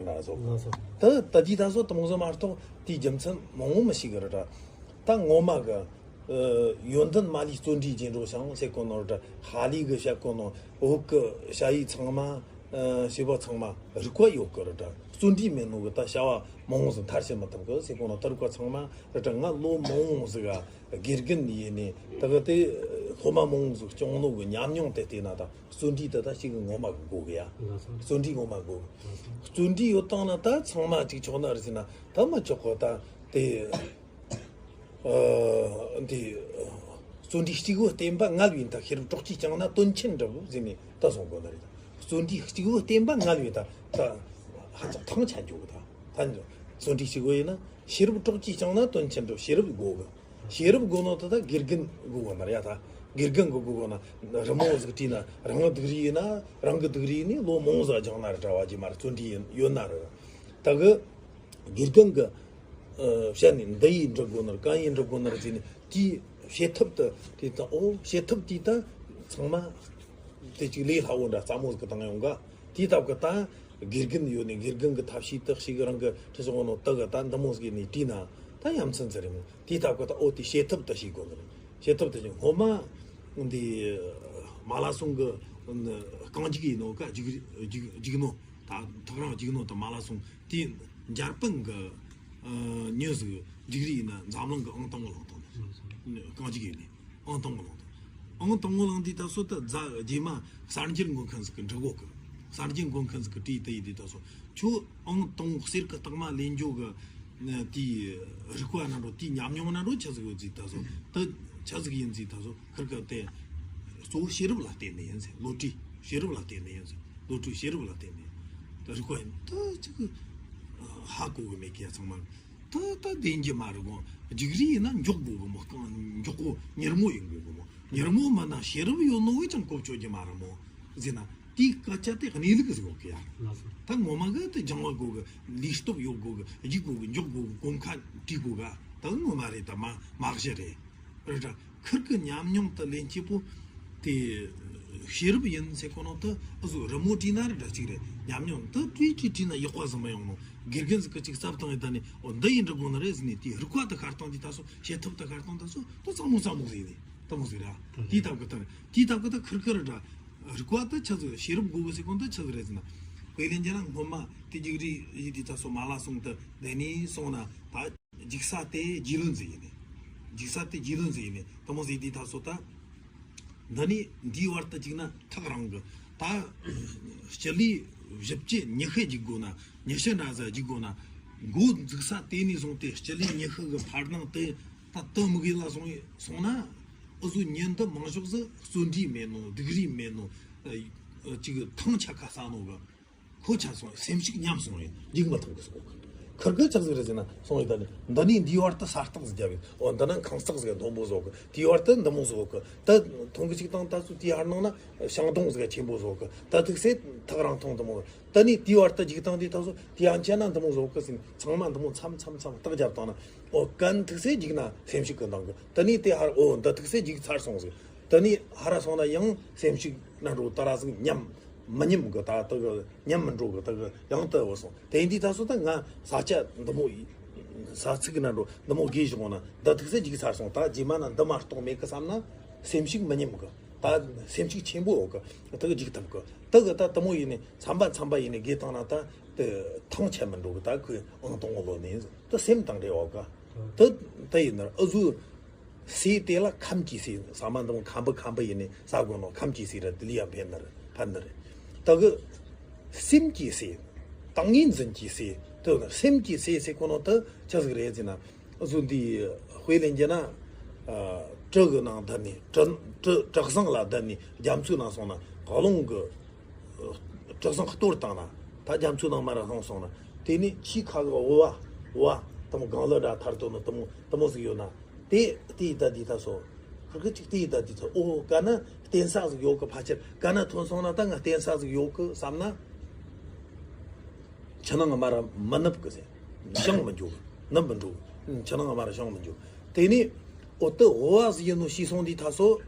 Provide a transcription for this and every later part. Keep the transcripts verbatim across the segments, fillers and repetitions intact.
ན་སོ། ལགས་སོ། ད་ད་དེ་ད་སོ་དེ་མོ་ཟིག་མ་གཏོགས་དེའི་རྒྱུ་མཚན་མང་བོ་མི་ཤེས་གི་རེད་ད། ད་ངོ་མ་གི་ཨ་ཡོན་ཏན་མ་ལུས་བརྩོན་འགྲུས་རྒྱན་དྲུག་ཞིང་ཟེར་གོ་ནོ་རེད་ད། ཧ་ལས་གི་བཤད་གོ་ནོ་བོད་གི་བྱ་ཡུལ་ཚང་མ། ཨ་བྱིས་པ་ཚང་མ་རིག་པ་ཡོད་གི་རེད་ད། བརྩོན་འགྲུས་མེད་ནོ་གི་ད་བྱ་བ་མང་བོ་ཟིག་མཐར་ཕྱིན་མི་ཐུབ་གི་ཟེར་གོ་ནོ་ད་རིག་པ་ཚང་མ་རེད་ད། ང་ལོ་མང་བོ་ཟིག་ག་དགེ་རྒན་ཡིན་ནི་ད་གི་དེ་སློབ་མ་མང་བོ་ཟིག་སྐྱོང་ནོ་གི་ཉམས་མྱོང་དེ་བལྟས་ན་ད། བརྩོན་འགྲུས་དེ་ད་ཞིག་གི་ངོ་མ་གི་དགོས་གི་ཡ། ལགས་སོ། བརྩོན་འགྲུས་ངོ་མ་དགོས་གི། ལགས་སོ། བརྩོན་འགྲུས་ཡོད་བཏང་ན་ད་ཚང་མ་གཅིག་ཆོག་ནི་རེད་ཟེར་ན་ད་མི་ཆོག་གི། ད་དེ་ཨ་འདི་བརྩོན་འགྲུས་གཅིག་པུ་བསྟེན་པ་ངལ་བས་འདའ། ཤེས་རབ་གྲོགས་ཀྱིས་བསྐྱངས་ན་དོན་ཆེན་འགྲུབ་ཟེར་ནས་ད་གསུང་གོ་ནི་རེད་ད། བརྩོན་འགྲུས་གཅིག་པུ་བསྟེན་པ་ངལ་བས་འདའ། ད་ཧ་ཅང་ཐང་ཆད་འགྱོ་གི། ད་ད་བརྩོན་འགྲུས་གཅིག་པུ་ཡིན་ན་ཤེས་རབ་གྲོགས་ཀྱིས་བསྐྱངས་ན་དོན་ཆེན་འགྲུབ། ཤེས་རབ་དགོས་གི། ཤེས་རབ་དགོས་ནོ་ད་ད་དགེ་རྒན་དགོས་གོ་ནི་རེད་ཡ། ད་དགེ་རྒན་གི་དགོས་གོ་ན་རི་མོ་ཟིག་བྲིས་ན་རང་གི་སྡུག་རུས་ཡིན་ན་རང་གི་སྡུག་རུས་ཡིན་ནི་ལོ་མང་ཟིག་སྦྱངས་ན་རེད་ད། བ་ཇི་མ་རེད། བརྩོན་འགྲུས་ཡིན་ཡོད་ན་རེད། ད་གི་དགེ་རྒན་གི་ཨ་བཤད་ནི་འདི་ཡིས་འགྲུབ་དགོས་ནི་རེད། གན་ཡིས་འགྲུབ་དགོས་ནི་རེད་ཟེར་ནི་དེའི་བྱེད་ཐབས་དེ་དེ་ད་ཨོ་བྱེད་ཐབས་དེ་ད་ཚང་མ་དེ་ཅིག་ལས་སླ་བོ་འདྲ་རྩ་མོ་ཟིག་གི་བཏང་ཡོང་ག། དེའི་སྟབས་ཀྱིས་ད་དགེ་རྒན་ཡོད་ནི་དགེ་རྒན་གྱི་ཐབས་ཤེས་དག་ཞིག་རང་གི་ཁྲི་ཚོ་ནོ་དག་གི་ད་འདི་མོ་ཟིག་ནས་བྲིས་ན་ད་ཡ་མཚན་ཟིག་རེད་མོ། དེའི་སྟབས་ཀྱིས་ད་ཨོ་དེ་བྱེད་ཐབས་དག་ཞིག་དགོས་ནི་རེད། བྱེད་ཐབས་དག་ཞིག་སྔོན་མ་འདི་མ་ལ་སོང་གི་རྐང་རྒྱུག་ཡིན་ནོ་ཀ་རྒྱུག་རྒྱུག་རྒྱུག་ནོ་ད་ཐག་རིང་རྒྱུག་ནོ་ད་མ་ལ་སོང་དེ་འཇར་པན་གི་ཨ་མྱི་ཟིག་རྒྱུག་རིགས་ཡིན་ན་འཛམ་གླིང་གི་ཨང་དང་པོ་ལངས་བཏང་ནི་རེད། རྐང་རྒྱུག་ཡིན་ནི། ཨང་དང་པོ་ལངས་དང་། ཨང་དང་པོ་ལངས་དུས་ད་སོ་ད་རྫ་རྗེས་མ་གསར་འགྱུར་འགོད་མཁན་ཟིག་གི་འབྲི་གོ་གི། གསར་འགྱུར་འགོད་མཁན་ཟིག་གི་བྲིས་དེ་ཡིན་དུས་ད་སོ་ཁྱོད་ཨང་དང་པོ་གསེར་གི་རྟགས་མ་ལེན་འཇོག་གི་དེའི་རིག་པ་ན་འགྲོ་དེའི་ཉམས་མྱོང་ན་འགྲོ་ཆི་ཟིག་ཡོད་ཟིག་ད་སོ་ད་ཆི་ཟིག་ཡིན་ཟིག་ད་སོ་ཁིར་གི་དེ་གཙོ་བོ་ཤེས་རབ་ལ་བརྟེན་ནས་ཡིན་ཟིག་བློ་གྲོས་ཤེས་རབ་ལ་བརྟེན་ནས་ཡིན་ཟིག་བློ་གྲོས་ཤེས་རབ་ལ་བརྟེན་ནས་ད་རིག་པ་ཡིན་ད་ཅིག་ཧ་གོ་གི་མེད་གི་ཡ་ཚང་མ། ད་ད་བདེན་རྒྱུ་མ་རེད་གོ། རྒྱུགས་རིགས་ཡིན་ན་མགྱོགས་དགོས་གི་མོ། རྐང་མགྱོགས་པོ་མྱུར་མོ་ཡིན་དགོས་གི་མོ། མྱུར་མོ་མིན་ན་ཤེས་རབ་ཡོད་ནོ་གིས་ཀྱང་གོ་ཆོད་རྒྱུ་མ་རེད་མོ། ཟེར་ན་དེའི་སྐད་ཆ་དེ་གནས་ལུགས་ཟིག་ཡོད་གི་ཡ། ལགས་སོ། ད་ངོ་མ་གི་དེ་སྦྱང་བ་དགོས་གི། ལུས་སྟོབས་ཡོད་དགོས་གི། རྒྱུག་དགོས་གི། མགྱོགས་དགོས་གི། གོམ་ཁ་བྲིས་དགོས་ག་ད་ངོ་མ་རེད། ད་མ་མ་གཞི་རེད། རེད་ད། ཁིར་གི་ཉམས་མྱོང་དེ་ལེན་སྐྱིད་པོ་དེ་ཤེས་རབ་ཡིན་ཟེར་གོ་ནོ་དེ་ཨུ་ཟོ་རི་མོ་བྲིས་ན་རེད་ད་ཅིག་རེད། ཉམས་མྱོང་དེ་བྲིས་བྲིས་བྲིས་ན་ཡག་པ་ཟིག་མི་ཡོང་ནོ། དགེ་རྒན་ཟིག་གི་ཅིག་བསླབ་བཏང་ཡིན་ད་ནི་ཨོ་འདི་ཡིན་འགྲོ་དགོས་ནི་རེད་ཟེར་ནས་དེ་རིག་པ་དེ་ཤར་བཏང་དེ་ད་སོ་བྱེད་ཐབས་དེ་ཤར་བཏང་ད་སོ་དེ་གཙང་མོ་གཙང་མོ་ཟིག་ཡིན་ནི་དེ་མོ་ཟིག་རེད། དེའི་སྟབས་གི་དེ་དེའི་སྟབས་གི་དེ་ཁིར་ཁིར་རེད་ད། རིག་པ་དེ་ཆི་ཟིག་ཤེས་རབ་དགོས་གི་ཟེར་གོ་ནོ་དེ་ཆི་ཟིག་རེད་ཟེར་ན། དཔེ་ལེན་རྒྱུ་ན་སྔོན་མ་དེ་རྒྱུགས་རིགས་ཡིན་དེ་ད་སོ་མ་ལ་སོང་དེ་འདི་ནས་སོང་ན་ད། རྒྱུག་ས་དེ་རྒྱུས་ལོན་ཟིག་ཡིན་ནི། རྒྱུག་ས་དེ་རྒྱུས་ལོན་ཟིག་ཡིན་ནི། དེ་མོ་ཟིག་དེ་ད་སོ་ད། འདི་ནི་འདིའི་བར་དུ་རྒྱུག་ན་ཐག་རིང་གི། ད་སྤྱི་ལེ་བཞི་བཅུ་ཉི་ཤུ་རྒྱུག་དགོས་ན་ཉི་ཤུ་འདྲ་ཟིག་རྒྱུག་དགོས་ན། འགོ་འཛུགས་ས་དེ་ནས་བཟུང་སྟེ་སྤྱི་ལེ་ཉི་ཤུ་གི་བར་སྣང་དེ་ད་དུ་མི་གི་ལ་སོང་སོང་ན། ཨུ་ཟོ་ཉིན་དུ་མང་ཤོས་ཟིག་བརྩོན་འགྲུས་མེད་ནོ། སྡུག་རུས་མེད་ནོ། ཨ་ཅིག་ཐང་ཆད་ཁ་ས་ནོ་གི། ཁོ་ཆ་སོང་སེམས་ཤུགས་ཉམས་སོང་ཡིན། རྒྱུག་མ་ཐུབ་གི་སོང་། ཁིར་གི་ཆག་ཟིག་རེད་ཟེར་ན་སོང་ཡིན། ད་ནི་འདི་ནི་འདིའི་བར་དུ་ས་རྟགས་ཟིག་བརྒྱབ་ཡིན། འོ་འདི་ན་ཁང་བརྩེགས་ཟིག་མཐོན་པོ་བཟོ་གི། དེའི་བར་དུ་འདི་མོ་བཟོ་གི། ད་མཐོང་གི་ཅིག་དང་ད་ཚོ་དེའི་ཧར་ནང་ན་ཤིང་སྡོང་ཟིག་ཆེན་པོ་བཟོ་གི། ད་ཐུག་སེ་ཐག་རིང་ཐུང་འདི་མོ། ད་ནི་དེའི་བར་དུ་རྒྱུག་དང་དེ་ད་ཚོ་དེའི་ཡང་ཆེ་ན་འདི་མོ་བཟོ་གི་ཟིན། ཚང་མ་འདི་མོ་མཚམས་མཚམས་མཚམས་རྟགས་བརྒྱབ་བཏང་ན། འོ་གན་ཐུག་སེ་རྒྱུག་ན་སེམས་ཤུགས་གི་འདང་གི། ད་ནི་དེ་ཧར་འོ་འདི་ཐུག་སེ་རྒྱུག་ཚར་སོང་ཟིག། ད་ནི་ཧར་སོང་ན་ཡང་སེམས་ཤུགས་ན་འགྲོ་ད་ར་ཟིག་ཉམས། མི་ཉམས་གི། ད་ལྟ་གི་ཉམས་མི་འགྲོ་གི། ད་གི་ཡང་དུ་བུད་སོང་། དེ་འདི་ད་སོ་ད་ང་ས་ཆ་འདི་མོ་ས་ཚིགས་ན་འགྲོ་འདི་མོ་གི་བཞག་ན་ད་ཐུག་སེ་རྒྱུག་ཚར་སོང་། ད་རྗེས་མ་ན་འདི་མ་གཏོགས་མེད་གི་བསམ་ན་སེམས་ཤུགས་མི་ཉམས་གི། ད་སེམས་ཤུགས་ཆེན་པོ་ཡོད་གི། ད་གི་རྒྱུག་ཐུབ་གི། ད་གི་ད་འདི་མོ་ཡིན་ནི་མཚམས་པ་མཚམས་པ་ཡིན་ནི་གི་བཏང་ན་ད་དེ་ཐང་ཆད་མི་འགྲོ་གི། ད་ཁོས་ཨང་དང་པོ་ལོན་ནི་ད་སེམས་དང་འབྲེལ་བ་གི། ད་ད་ཡིན་ན་ཨུ་ཟོ། ཟས་དེ་ལ་ཁམ་གྱི་ཟས། ཟ་མ་འདི་མོ་ཁམ་བུ་ཁམ་བུ་ཡིན་ནི་ཟ་དགོས་ནོ། ཁམ་གྱི་ཟས་ར་དེ་ལི་ཡ་ཕན་ནི་རེད། ཕན་ནི་རེད། ད་གི་སེམས་ཀྱི་ཟས། ཏིང་ངེ་འཛིན་གྱི་ཟས། དེ་ན་སེམས་ཀྱི་ཟས་ཟེར་གོ་ནོ་དེ་ཆི་ཟིག་རེད་ཟེར་ན། ཨུ་ཟོ་འདི་དཔེ་ལེན་རྒྱུ་ན། ཨ་གྲུ་གི་ནང་བསྡད་ནི་གྲུ་གྲུ་གྲུ་གཟིངས་ལ་བསྡད་ནི་རྒྱ་མཚོའི་ནང་སོང་ན་གླིང་གི་གྲུ་གཟིངས་གཏོར་བཏང་ན་ད་རྒྱ་མཚོའི་ནང་མར་ར་ལྷུང་སོང་ན་དེ་ནི་ཆུའི་ཁ་གི་འོ་བ་འོ་བ་དེ་མོ་གངས་ལི་འདྲ་ཐར་ཏོ་ནི་དེ་མོ་དེ་མོ་ཟིག་ཡོད་ན། དེ་དེ་ཡི་ད་དེ་ད་སོ། ཁིར་ཁིར་ཅིག་དེ་ཡི་ད་དེ་ད་ཨོ་ག་ན་བརྟེན་ས་ཟིག་ཡོད་གི། ཕལ་ཆེར་ག་ན་ཐོན་སོང་ན་ད་ང་བརྟེན་ས་ཟིག་ཡོད་གི་བསམ་ན། ཆུ་ནང་ང་མར་མི་ནུབ་གི་ཟེར། ཤང་མི་འཇུག་གི། ནུབ་མི་འགྲོ་གི། ཆུ་ནང་ང་མར་ཤང་མི་འཇུག། དེ་ནི་ཨོ་དེ་འོ་བ་ཟིག་ཡིན་ནོ་ཤེས་སོང་དེ་ད་སོ།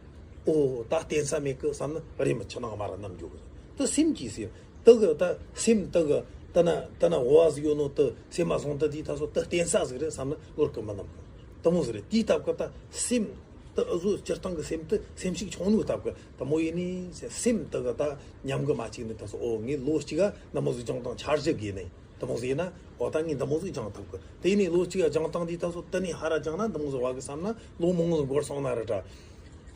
ཨོ་ད་བརྟེན་ས་མེད་གི་བསམ་ན་རེམ་མ་ཆུ་ནང་ང་མར་ནུབ་འཇུག་གི་ཟེར། དེ་སེམས་ཀྱི་ཟེར། དེ་གི་ད་སེམས་དེ་གི་ ད་ན་ད་ན་འོ་བ་ཟིག་ཡོད་ནོ་དུ་སེམས་མ་སོང་དུ་དེའི་ད་སོ་དུ་བརྟེན་ས་ཟིག་རེད་བསམ་ན་བློར་གི་མི་ནམ་གི། དུ་མོ་ཟིག་རེད། དེའི་སྟབས་ཀྱི་ད་སེམས་དུ་ཨུ་ཟོ་སྤྱིར་བཏང་གི་སེམས་དུ་སེམས་ཤིག་ཆུང་ནུའི་སྟབས་ཀྱི་དུ་མོ་ཡིན་ནི་སེམས་དུ་གི་ད་ཉམས་གི་མ་བཅུག་ནི་ད་སོ་ཨོ་ངས་ལོ་གཅིག་ག་ན་མོ་ཟིག་སྦྱང་དང་འཆར་གཞི་དགོས་ནི། དུ་མོ་ཟིག་ཡིན་ན་འོ་ད་ངས་འདི་མོ་ཟིག་སྦྱང་ཐུབ་གི། དེ་ནས་ལོ་གཅིག་སྦྱང་སྟངས་འདི་ད་སོ་དུ་ནས་ཧ་ར་སྦྱང་ན་འདི་མོ་ཟིག་བ་གི་བསམ་ན་ལོ་མང་ཟིག་འགོར་སོང་ན་ར་འདྲ།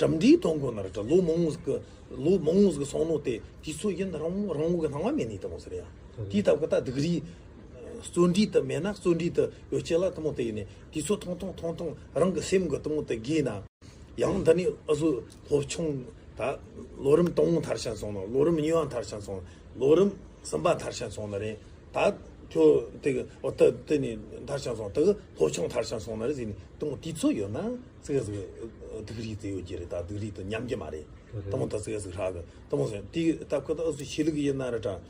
གྲུབ་འབྲས་ཐོན་དགོས་ན་ར་འདྲ། ལོ་མང་ཟིག་གི་ལོ་མང་ཟིག་སོང་ནོ་དེ་དུས་ཚོད་ཡིན་རང་རང་བོ་གི་སྣང་བ་མེད་ནས་དུ་མོ་ཟིག་རེད་ཡ། དེའི་སྟབས་ཀྱི་ད་སྡུག་རུས་བརྩོན་འགྲུས་དུ་མེད་ན་བརྩོན་འགྲུས་དུ་ཡོད་ཆེ་ལ་དུ་མོ་དེ་ཡིན་ནས་དུས་ཚོད་ཐུང་ཐུང་ཐུང་ཐུང་རང་གི་སེམས་གི་དུ་མོ་དུ་དགོས་ན། ཡང་འདི་ནས་ཨུ་ཟོ་སློབ་ཆུང་ད་ལོ་རིམ་དང་པོ་མཐར་ཕྱིན་སོང་ན་ལོ་རིམ་གཉིས་པ་མཐར་ཕྱིན་སོང་ན་ལོ་རིམ་གསུམ་པ་མཐར་ཕྱིན་སོང་ན་རེད། ད་ཁྱོད་དེ་གི་འོ་ད་དེ་ནས་མཐར་ཕྱིན་སོང་དེ་གི་སློབ་ཆུང་མཐར་ཕྱིན་སོང་ན་རེད་ཟེར་ནས་དང་པོ་དུས་ཚོད་ཡོད་ན་ཙི་ག་ཟིག་སྡུག་རུས་ཙི་ཡོད་ཀྱི་རེད། ད་སྡུག་རུས་དུ་ཉམས་ཀྱི་མ་རེད། དང་པོ་ད་ཙི་ག་ཟིག་ཧྲ་གི་དང་པོ་ཟེར་དེའི་སྟབས་ཀྱི་ད་ཨུ་ཟོ་ཤེས་ལུགས་ཡིན་ན་རེད་ད།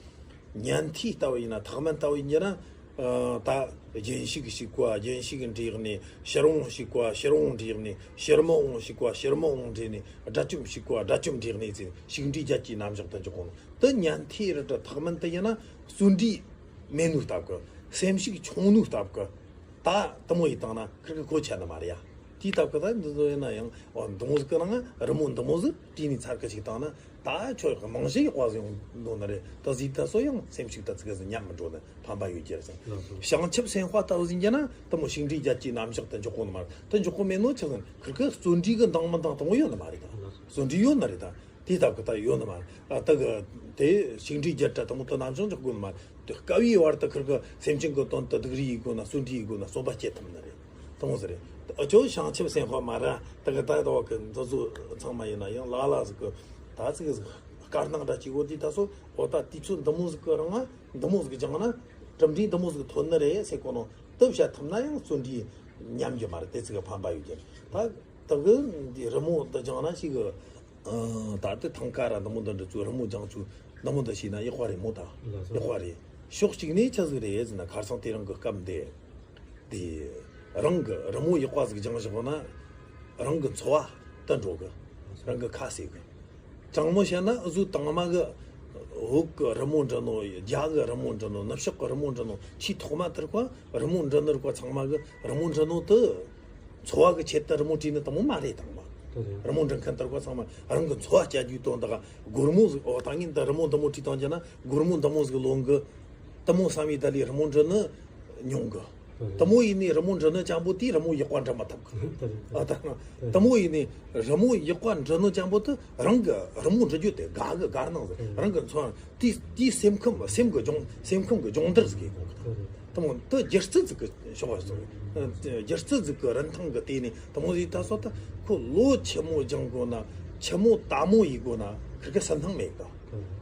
ཉན་ཐོས་ལྟ་བུ་ཡིན་ན་ཐེག་དམན་ལྟ་བུ་ཡིན་རྒྱུ་ན། ཨ་ད་རྒྱུན་ཞུགས་ཞིག་གོ་རྒྱུན་ཞུགས་འདྲེས་ནས་ཕྱིར་འོང་ཞིག་གོ་ཕྱིར་འོང་འདྲེས་ནས་ཕྱིར་མི་འོང་ཞིག་གོ་ཕྱིར་མི་འོང་འདྲེས་ནས་དགྲ་བཅོམ་ཞིག་གོ་དགྲ་བཅོམ་འདྲེས་ནས་ཟེར་ཤུགས་འདྲེས་རྒྱལ་གྱི་རྣམ་གཞག་ཏུ་འཇོག་གོ་ནོ་དུ་ཉན་ཐོས་རི་ད་ཐེག་དམན་དུ་ཡིན་ན་བརྩོན་འགྲུས་མེད་ནོའི་སྟབས་ཀྱི་སེམས་ཤུགས་ཆུང་ནོའི་སྟབས་ཀྱི་ད་དུ་མོ་ཡི་བཏང་ན་ཁིར་གི་གོ་ཆད་ནི་མ་རེད་ཡ། དེའི་སྟབས་ཀྱི་ད་འདི་ཚོ་ཡིན་ན་ཡང་འོ་འདི་མོ་ཟིག་གི་ནང་རི་མོ་འདི་མོ་ཟིག་བྲིས་ནས་ཚར་གི་ཞིག་བཏང་ན་ད་ཁྱོད་རྨང་གཞི་ཡག་པ་ཟིག་ཡོང་འདུག་ནི་རེད། ད་ཟིག་ད་སོ་ཡང་སེམས་ཤུགས་ད་ཙི་གེ་ཟིག་ཉམས་མི་འགྲོ་ནི་ཕན་པ་ཡོད་ཀྱི་རེད་ཟེར། བྱང་ཆུབ་སེམས་དཔའ་ལྟ་བུ་ཟིག་ཡིན་རྒྱུ་ན་དུ་མོ་ཤུགས་འདྲེས་རྒྱལ་གྱི་རྣམ་གཞག་ཏུ་འཇོག་གོ་ནི་མ་རེད། ད་འཇོག་གོ་མེད་ནོ་ཆི་ཟིག་ཁིར་གི་བརྩོན་འགྲུས་གི་འདང་མི་འདང་དུ་མོ་ཡོད་ནི་མ་རེད། ད་བརྩོན་འགྲུས་ཡོད་ནི་རེད་ད། དེའི་སྟབས་ཀྱི་ད་ཡོད་ནི་མ་རེད། ད་གི་དེ་ཤུགས་འདྲེས་རྒྱལ་ད་དུ་མོ་དུ་རྣམ་གཞག་འཇོག་གོ་ནི་མ་རེད། དཀའ་བའི་བར་དུ་ཁིར་གི་སེམས་ཅན་གྱི་དོན་དུ་སྡུག་རུས་ཡེད་དགོས་ན་བརྩོན་འགྲུས་ཡེད་དགོས་ན་བརྩོན་པ་སྐྱེད་ཐུབ་ནི་རེད། དེ་མོ་ཟིག་རེད། ཨ་ཅོ་བྱང་ཆུབ་སེམས་དཔའ་མ་ར་ད་གི་ད་ད་བ་གི་འདི་ཚོ་ཚང་མ་ཡིན་ན་ཡང་ལ་ལ་ཟིག་གི་ད་ཚིག་ཟིག་དཀར་ནག་འདྲ་གཅིག་གོ་དེ་ད་སོ་འོ་ད་དུས་ཚོད་འདི་མོ་ཟིག་གི་རང་ང་འདི་མོ་ཟིག་སྦྱངས་ན་གྲུབ་འབྲས་འདི་མོ་ཟིག་ཐོན་ནི་རེད་ཟེར་གོ་ནོ་དུ་བཤད་ཐུབ་ན་ཡང་བརྩོན་འགྲུས་ཉམས་རྒྱུ་མ་རེད། དེ་ཚིག་གི་ཕན་པ་ཡོད་ཀྱི་རེད། ད་ད་གི་འདི་རི་མོ་འདི་སྦྱངས་ན་ཞིག་གི་ཨ་ད་ལྟའི་ཐང་ཀ་ར་འདི་མོ་འདི་འདྲ་ཚོ་རི་མོ་སྦྱང་ཚུལ་འདི་མོ་འདི་ཤེས་ན་ཡག་པ་རེད་མོ། ད་ལགས་སོ། ཡག་པ་རེད། ཕྱོགས་གཅིག་ནས་ཆི་ཟིག་རེད་ཟེར་ན་ཁ་སང་དེ་རིང་གི་སྐབས་འདི་དེ་རང་གི་རི་མོ་ཡག་པ་ཟིག་སྦྱང་བཞག་ན་རང་གི་འཚོ་བ་དུ་འགྲོ་གི། རང་གི་ཁ་ཟས་གི། དྲང་མོ་བཤད་ན་ཨུ་ཟོ་དང་མ་གི་འོག་གི་རི་མོ་འབྲི་ནོ་རྒྱ་གི་རི་མོ་འབྲི་ནོ་ནུབ་ཕྱོགས་གི་རི་མོ་འབྲི་ནོ་ཆེས་ཐོག་མ་དེར་ཁོ་རི་མོ་འབྲི་ནོ་ར་ཁོ་ཚང་མ་གི་རི་མོ་འབྲི་ནོ་དུ། འཚོ་བ་གི་ཆེད་དུ་རི་མོ་བྲིས་ནི་དང་པོ་མ་རེད་དང་མ། དེ་རེད། རི་མོ་འབྲི་མཁན་དེར་ཁོ་ཚང་མ་རང་གི་འཚོ་བ་སྐྱེལ་རྒྱུའི་དོན་དག་སྒོར་མོ་ཟིག་འོ་ད་ངས་འདི་རི་མོ་འདི་མོ་བྲིས་བཏང་རྒྱུ་ན་སྒོར་མོ་འདི་མོ་ཟིག་ལོན་གི། དེ་མོ་བསམ་ཡས་ད་ལས་རི་མོ་འབྲི་ནི་ཉུང་གི། དེ་རེད། དེ་མོ་ཡིན་ནི་རི་མོ་འབྲི་ནི་ཅན་པོ་དེས་རི་མོ་ཡག་པ་འབྲི་མ་ཐུབ་གི། དེ་རེད། ཨ་ད་དེ་རེད། དེ་མོ་ཡིན་ནི་རི་མོ་ཡག་པ་འབྲི་ནི་ཅན་པོ་དེ་རང་གི་རི་མོ་འབྲི་རྒྱུ་དེ་དགའ་གི་དགའ་སྣང་ཟིག་དེ་རེད། རང་གི་འཚོ་བ་དེ་དེའི་སེམས་ཁམས་སེམས་གི་སྦྱོང་སེམས་ཁམས་གི་སྦྱོང་བརྡར་ཟིག་གི་དགོས་གི། དེ་རེད། དེ་མོ་དེ་སྒྱུ་རྩལ་ཟིག་གི་ཕྱོགས་སུ། སྒྱུ་རྩལ་ཟིག་གི་རིན་ཐང་གི་སྟེང་ནས་དེ་མོ་ཟིག་ད་སོ་ད་ཁོ་ལོ་ཆི་མོ་སྦྱང་དགོས་ན་ཆི་མོ་དལ་མོ་ཡེད་དགོས་ན་ཁིར་གི་སུན་སྣང་མེད་གི།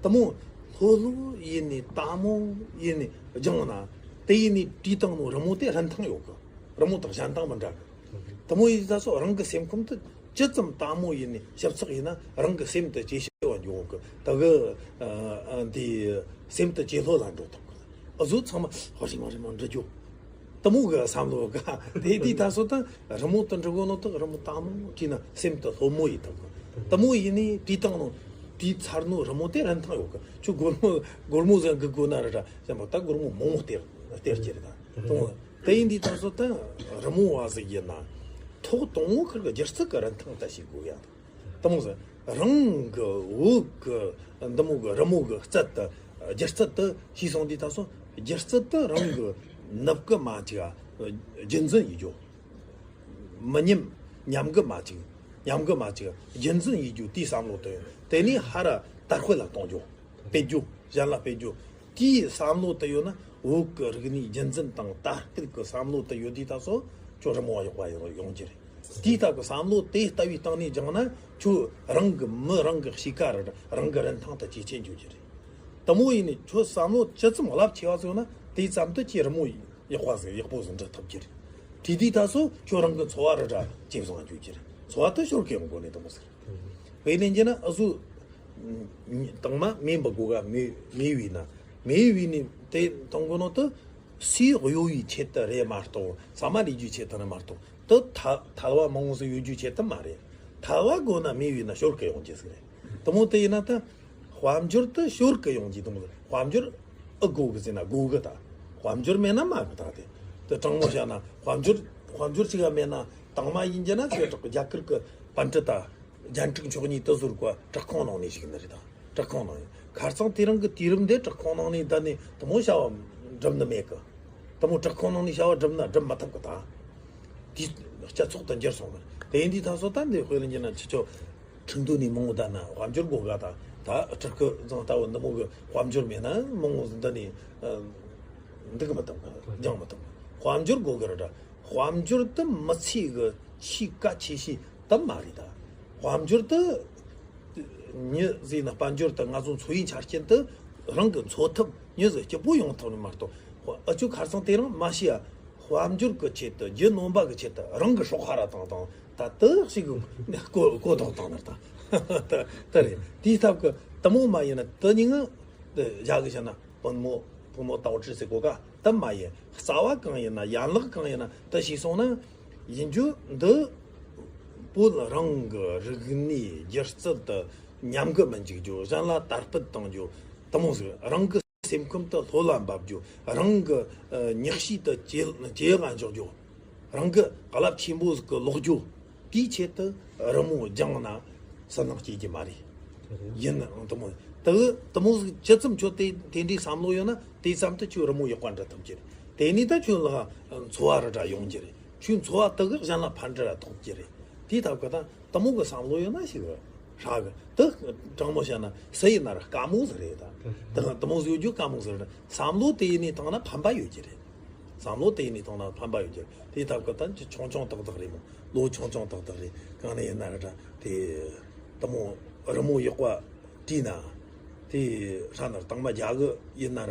དེ་མོ་ལྷོད་ལྷོད་ཡེད་ནས་དལ་མོ་ཡེད་ནས་སྦྱངས་ན་དེ་ཡེད་ནས་བྲིས་བཏང་ནོ་རི་མོ་དེ་རིན་ཐང་ཡོད་གི། རི་མོ་དང་གཞན་དང་མི་འདྲ་གི། དེ་མོ་ཡིན་ད་སོ་རང་གི་སེམས་ཁམས་དེ་ཇི་ཙམ་དལ་མོ་ཡིན་ནས་ཞིབ་ཚགས་ཡིན་ན་རང་གི་སེམས་དེ་ཇེ་ཞི་བ་འགྱོ་གི། ད་གི་ཨ་ཨ་འདི་སེམས་དེ་ཇེ་ལྷོད་ལ་འགྲོ་ཐུབ་གི། ཨ་ཟོ་ཚང་མ་ཧོ་རི་མོ་རི་མོ་འབྲི་རྒྱུ། དེ་མོ་གི་བསམ་བློ་ག་དེ་དེ་ད་སོ་ད་རི་མོ་དེ་འབྲི་གོ་ནོ་དེ་རི་མོ་དལ་མོ་བྲིས་ན་སེམས་དེ་ལྷོད་མོ་ཡིན་ཐུབ་གི། དེ་མོ་ཡིན་ནས་བྲིས་བཏང་ནོ་དེའི་ཚར་ནོ་རི་མོ་དེ་རིན་ཐང་ཡོད་གི། ཁྱོད་སྒོར་མོ་སྒོར་མོ་ཟིག་འགུག་དགོས་ན་ར་ར་ཡང་མ་ད་སྒོར་མོ་མང་མོ་སྟེར་སྟེར་གྱི་རེད་ད། དེ་ཡིན་དུས་ད་སོ་ད་རི་མོ་བ་ཟིག་ཡིན་ན་ཐོག་དང་པོ་ཁིར་གི་སྒྱུ་རྩལ་གི་རིན་ཐང་ད་ཤེས་དགོས་ཡ། དེ་མོ་ཟིག་རང་གི་འོག་གི་འདི་མོ་གི་རི་མོ་གི་རྩལ་དེ་སྒྱུ་རྩལ་དེ་ཤེས་སོང་དུས་ད་སོ་སྒྱུ་རྩལ་དེ་རང་གི་ནུབ་གི་མ་བཅུག་རྒྱུན་འཛིན་ཡེད་རྒྱུ། མི་ཉམས་ཉམས་གི་མ་བཅུག་ཉམས་གི་མ་བཅུག་རྒྱུན་འཛིན་ཡེད་རྒྱུ་དེའི་བསམ་བློ་དེ་ཡོད། དེ་ནས་ཧ་ར་དར་སྤེལ་ལ་གཏོང་རྒྱུ། སྤེལ་རྒྱུ། གཞན་ལ་སྤེལ་རྒྱུ། དེའི་བསམ་བློ་དེ་ཡོད་ན་བོད་ཀྱི་རིག་གནས་རྒྱུན་འཛིན་དང་དར་སྤེལ་གྱི་བསམ་བློ་དེ་ཡོད་དུས་ད་སོ་ཁྱོད་རི་མོ་བ་ཡག་པ་ཡོང་ཡོང་རྒྱུ་རེད། དེའི་སྟབས་ཀྱི་བསམ་བློ་དེ་ལྟ་བུའི་སྟེང་ནས་སྦྱངས་ན་ཁྱོད་རང་གི་མི་རང་གི་གཤིས་ཀ་ར་རང་གི་རིན་ཐང་དེ་ཇེ་ཆེར་འགྱུར་རྒྱུ་རེད། དེ་མོ་ཡིན་ནས་ཁྱོད་བསམ་བློ་ཇི་ཙམ་རླབས་ཆེ་བ་ཟིག་ཡོད་ན་དེ་ཙམ་དུ་ཁྱོད་རི་མོ་ཡག་པ་ཟིག་ཡག་པོ་ཟིག་འབྲི་ཐུབ་རྒྱུ་རེད། བྲིས་དུས་ད་སོ་ཁྱོད་རང་གི་འཚོ་བ་ར་འདྲ་ཇེ་བཟང་འགྱུར་རྒྱུ་རེད། འཚོ་བ་དེ་ཤོར་གི་ཡོང་དགོས་ནས་དེ་མོ་ཟིག་རེད། དཔེ་ལེན་རྒྱུ་ན་ཨ་ཟོ་དང་མ་མེ་འབར་གོ་ག་མེ་མེ་བོས་ན་མེ་བོས་ནས་དེ་གཏོང་གོ་ནོ་དེ་སུས་གཡོ་བའི་ཆེད་དུ་རེད་མ་གཏོགས་ཟ་མ་ལས་རྒྱུའི་ཆེད་དུ་རེད་མ་གཏོགས་དེ་ཐལ་ཐལ་བ་མང་བོ་ཟིག་ཡོད་རྒྱུའི་ཆེད་དུ་མ་རེད། ཐལ་བ་དགོས་ན་མེ་བོས་ན་ཤོར་གི་ཡོང་རྒྱུ་ཟིག་རེད། དེ་མོ་དེ་ཡིན་ན་ད་དཔལ་འབྱོར་དེ་ཤོར་གི་ཡོང་རྒྱུ་དེ་མོ་རེད། དཔལ་འབྱོར་ ཨི་དགོ་གི་ཟེར་ན་དགོ་གི་ད། དཔལ་འབྱོར་མེད་ན་མ་གི་ད་དེ། དེ་དྲང་མོ་བཤད་ན་དཔལ་འབྱོར་དཔལ་འབྱོར་ཅིག་ག་མེད་ན་དང་མ་ཡིན་རྒྱུ་ན་ཚེ་དྲག་གི་རྒྱ་གར་གི་པཎྜི་ཏ་རྒྱན་དྲུག་མཆོག་གཉིས་དུ་ཟུར་གོ་བྲག་ཁུང་ནང་ནས་ཞིག་ནི་རེད་ད། བྲག་ཁུང་ནང་ཡིན། ཁ་རྩང་དེ་རིང་གི་དུས་རིམ་འདི་བྲག་ཁུང་ནང་ནས་ད་ནི་དུ་མོ་བྱ་བ་འགྲུབ་ནི་མེད་གི། དུ་མོ་བྲག་ཁུང་ནང་ནས་བྱ་བ་འགྲུབ་ན་འགྲུབ་མི་ཐུབ་གི་ད། དེའི་སྤྱི་ཚོགས་དུ་འགྱུར་སོང་གི། དེ་ཡིན་དུས་ད་སོ་ད་འདི་དཔེ་ལ་འགྱུར་ན་ཁྱི་ཆོ། ཁྲིན་ཏུ་ནས་མང་བོ་ད་ན་དཔལ་འབྱོར་དགོ་ག་ད། ད་སྤྲུལ་སྐུ་ཚང་ལྟ་བུ་འདི་མོ་གི་དཔལ་འབྱོར་མེད་ན་མང་བོ་འདི་ནས་འདུག་མི་ཐུབ་གི། སྦྱང་མི་ཐུབ་གི། དཔལ་འབྱོར་དགོ་གི་རེད་ད། དཔལ་འབྱོར་དུ་མི་ཚེ་གི་ཆེས་གལ་ཆེ་ཤོས་དུ་མ་རེད་ད། དཔལ་འབྱོར་དུ་མྱི་ཟེར་ན་དཔལ་འབྱོར་དུ་ང་ཚོ་འཚོ་བའི་ཆ་རྐྱེན་དུ་རང་གི་འཚོ་ཐབས་མྱི་ཟིག་སྐྱིད་པོ་ཡོང་ཐབས་ནི་མ་གཏོགས། ཨ་ཅོ་ཁ་སང་དེ་རིང་མ་ཤི་ཡ། དཔལ་འབྱོར་གི་ཆེད་དུ། རྒྱུ་ནོམ་པ་གི་ཆེད་དུ་རང་གི་སྲོག་ཧ་ར་བཏང་བཏང་། ད་དུ་ཞིག་གི་གོ་གོ་ཐོག་བཏང་ནར་ད་ད་རེད། དེའི་ཐབས་གི་དུ་མོ་མ་ཡིན་ན་དུ་ཉིན་ང་བཞག་གི་བྱ་ན་བུ་མོ་བུ་མོ་ཏའོ་ཀྲི་ཟེར་གོ་ག་དུ་མ་ཡིན། རྩ་བ་གང་ཡིན་ན་ཡན་ལག་གང་ཡིན་ན་དུ་ཞིག་སོང་ན་ཡིན་རྒྱུ་འདི་བོད་རང་གི་རིག་གནས་སྒྱུ་རྩལ་དུ་ཉམས་གི་མི་འཇུག་རྒྱུ། གཞན་ལ་དར་སྤེལ་གཏོང་རྒྱུ་དུ་མོ་ཟིག་རང་གི་སེམས་ཁམས་དུ་ལྷོད་ལ་འབབ་རྒྱུ། རང་གི་ཉག་གཤིས་དུ་ཇེ་ཇེ་ཡག་འཇོག་རྒྱུ། རང་གི་རླབས་ཆེན་པོ་ཟིག་གི་ལོག་རྒྱུ། དེའི་ཆེད་དུ་རི་མོ་སྦྱངས་ན་སུན་སྣང་སྐྱེ་རྒྱུ་མ་རེད། ཡིན་ནའང་དུ་མོ་དུ་དུ་མོ་ཟིག་ཇི་ཙམ་ཁྱོད་དེ་དེ་འདྲའི་བསམ་བློ་ཡོད་ན་དེ་ཙམ་དུ་ཁྱོད་རི་མོ་ཡག་པ་འབྲི་ཐུབ་རྒྱུ་རེད། དེ་ནས་ད་ཁྱོད་ལ་འཚོ་བ་རི་འདྲ་ཡོང་རྒྱུ་རེད། ཁྱོད་འཚོ་བ་དུ་གི་གཞན་ལ་ཕན་འབྲས་ར་ཐོགས་རྒྱུ་རེད། དེའི་ཐབས་གི་ད། དུ་མོ་གི་བསམ་བློ་ཡོད་ན་ཞིག་ཧྲ་གི། དུ་དྲང་མོ་བཤད་ན་སུ་ཡིན་ན་ར་དཀའ་མོ་ཟིག་རེད་ད། དུ་དུ་མོ་ཟིག་ཡོད་རྒྱུ་དཀའ་མོ་ཟིག་རེད། བསམ་བློ་དེ་ཡིན་ནས་བཏང་ན་ཕན་པ་ཡོད་རྒྱུ་རེད། བསམ་བློ་དེ་ཡིན་ནས་བཏང་ན་ཕན་པ་ཡོད་རྒྱུ་རེད། དེའི་ཐབས་གི་ད་ཆུང་ཆུང་ཏག་ཏག་རེད་མོ། ལོ་ཆུང་ཆུང་ཏག་ཏག་རེད། གང་ནས་ཡིན་ན་ར་ད་དེ་དུ་མོ་རི་མོ་ཡག་པ་བྲིས་ན། དེ་ཧྲ་ན་ར་དང་མ་རྒྱ་གི་ཡིན་ན་ར་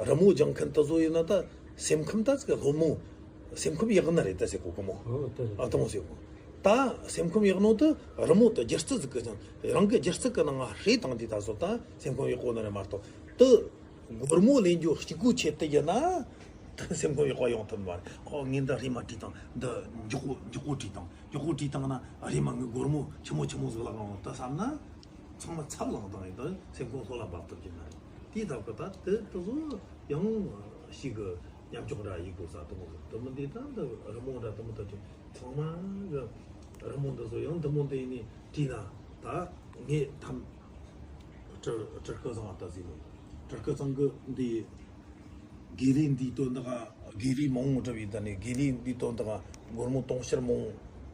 རི་མོ་སྦྱང་མཁན་དུ་ཚོ་ཡིན་ན་ད་སེམས་ཁམས་ད་ཚིག་ལྷོད་མོ། སེམས་ཁམས་ཡག་ནི་རེད་ད་ཟེར་གོ་གི་མོ། ཨོ་དེ་རེད། ཨ་དུ་མོ་ཟེར་གོ། ད་སེམས་ཁམས་ཡག་ནོ་དུ་རི་མོ་དུ་སྒྱུ་རྩལ་ཟིག་གི་ཅང་རང་གི་སྒྱུ་རྩལ་གི་ནང་ང་ཧྲེ་བཏང་དུས་ད་སོ་ད་སེམས་ཁམས་ཡག་པོ་ནི་རེད་མ་གཏོགས། དུ་སྒོར་མོ་ལེན་རྒྱུ་གཅིག་པུ་ཆེད་དུ་ཡིན་ན་དུ་སེམས་ཁམས་ཡག་པ་ཡོང་ཐུབ་མ་རེད། ཨོ་ངས་འདི་རེ་མ་བྲིས་དང་། འདི་མགྱོགས་པོ་མགྱོགས་པོ་བྲིས་དང་། མགྱོགས་པོ་བྲིས་བཏང་ན་རེ་མ་ངས་སྒོར་མོ་ཆི་མོ་ཆི་མོ་ཟིག་ལ་གང་ད་བསམ་ན། ཚང་མ་ཚབ་ལངས་བཏང་ཡིན་ད་སེམས་ཁོང་ལྷོད་ལ་འབབ་ཐུབ་ཀྱི་མ་རེད། དེའི་ཐབས་ཀྱི་ད་དེ་དེ་ཚོ་ཡང་ཞིག་གི་ཉམས་འཇོག་འདྲ་ཡིན་དགོས་ས་དུ་མོ་གི་དུ་མོ་འདི་ད་འདི་རི་མོ་འདྲ་དུ་མོ་ད་ཅིག་ཚང་མ་གི་རི་མོ་འདི་ཚོ་ཡང་དུ་མོ་འདི་ནས་བྲིས་ན་ད་ངས་ཐམ་སྤྲུལ་སྤྲུལ་སྐུ་ཚང་ལ་ལྟ་ཟིན་ནས་སྤྲུལ་སྐུ་ཚང་གི་འདི་དགེ་ལས་འདིའི་དོན་དག་དགེ་ལས་མང་བོ་འགྲུབ་ཡིན་ད་ནས་དགེ་ལས་འདིའི་དོན་དག་སྒོར་མོ་དུང་ཕྱུར་མང་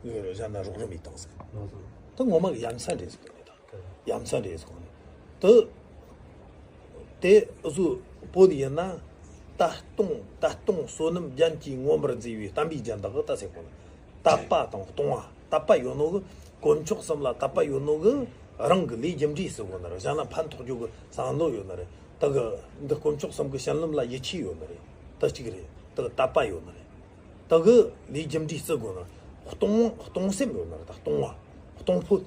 བོ་གཞན་ན་རོགས་རམ་ཡིན་བཏང་ཟིན། ད་ངོ་མ་གི་ཡ་མཚན་རེད་ཟིན་ནས་ད། ཡ་མཚན་རེད་ཟེར་གོ་ནི། དུ། དེ་གཟུ་བོད་ཡིན་ན། ད་སྟོང་ད་སྟོང་བསོད་ནམས་རྒྱན་གྱིས་མངོན་པར་མཛེས་པའི་བསྟན་པའི་རྒྱན་དག་གི་ད་ཟེར་གོ་ནི། དད་པ་དང་གཏོང་བ། དད་པ་ཡོད་ནོ་གི་དཀོན་མཆོག་གསུམ་ལ་དད་པ་ཡོད་ནོ་གི་རང་གི་ལས་རྒྱུ་འབྲས་ཟེར་གོ་ནི་རེད། གཞན་ལ་ཕན་ཐོགས་རྒྱུ་གི་བསམ་བློ་ཡོད་ནི་རེད། ད་གི་འདི་དཀོན་མཆོག་གསུམ་གི་བྱིན་རླབས་ལ་ཡིད་ཆེས་ཡོད་ནི་རེད། ད་གཅིག་རེད། ད་གི་དད་པ་ཡོད་ནི་རེད། དེ་གི་ལས་རྒྱུ་འབྲས་བརྩི་དགོས་ན། གཏོང་གཏོང་སེམས་ཡོད་ན་རེད་ད། གཏོང་བ། གཏོང་ཕོད།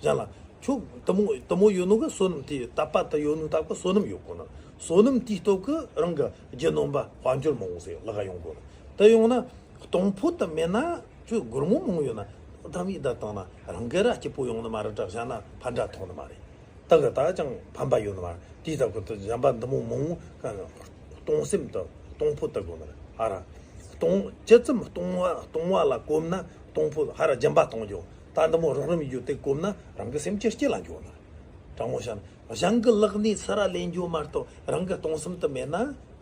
གཞན་ལ། ཁྱོད་དུ་མོ་དུ་མོ་ཡོད་ནོ་གི་བསོད་ནམས་དེ་དད་པ་དུ་ཡོད་ནོ་དག་གི་བསོད་ནམས་ཡོད་དགོས་ན། བསོད་ནམས་དེའི་སྟོབས་ཀྱིས་རང་གི་རྒྱུ་ནོམ་པ་དཔལ་འབྱོར་མང་བོ་ཟིག་ལག་ག་ཡོང་དགོས་ན། དུ་ཡོང་ན། གཏོང་ཕོད་དུ་མེད་ན་ཁྱོད་སྒོར་མོ་མང་བོ་ཡོད་ན་ད་མི་ད་བཏང་ན་རང་གི་ར་སྐྱིད་པོ་ཡོང་ནི་མ་རེད་དྲ་གཞན་ན་ཕན་འདྲ་ཐོགས་ནི་མ་རེད། དེ་གི་ད་ཅང་ཕན་པ་ཡོད་ནི་མ་རེད། དེའི་སྟབས་ཀྱིས་དུ་གཞན་པ་འདི་མོ་མང་བོ་གཏོང་སེམས་དུ་གཏོང་ཕོད་དུ་དགོས་ནི་རེད་ཨ་ར། གཏོང་ཇི་ཙམ་གཏོང་བ་གཏོང་བ་ལ་གོམས་ན་གཏོང་ཕོད་ཧ་ར་སྦྱིན་པ་གཏོང་རྒྱུ། ད་འདི་མོ་རོགས་རམ་ཡོད་དེ་གོམས་ན་རང་གི་སེམས་ཀྱི་སྐྱིད་ལ་འགྱུར་ནི་རེད། དྲང་མོ་བཤད་ན་གཞན་གྱི་ལག་ནས་ཚུར་ར་ལེན་རྒྱུ་མ་གཏོགས་རང་གི་གཏོང་སེམས་དུ་མེད་ན་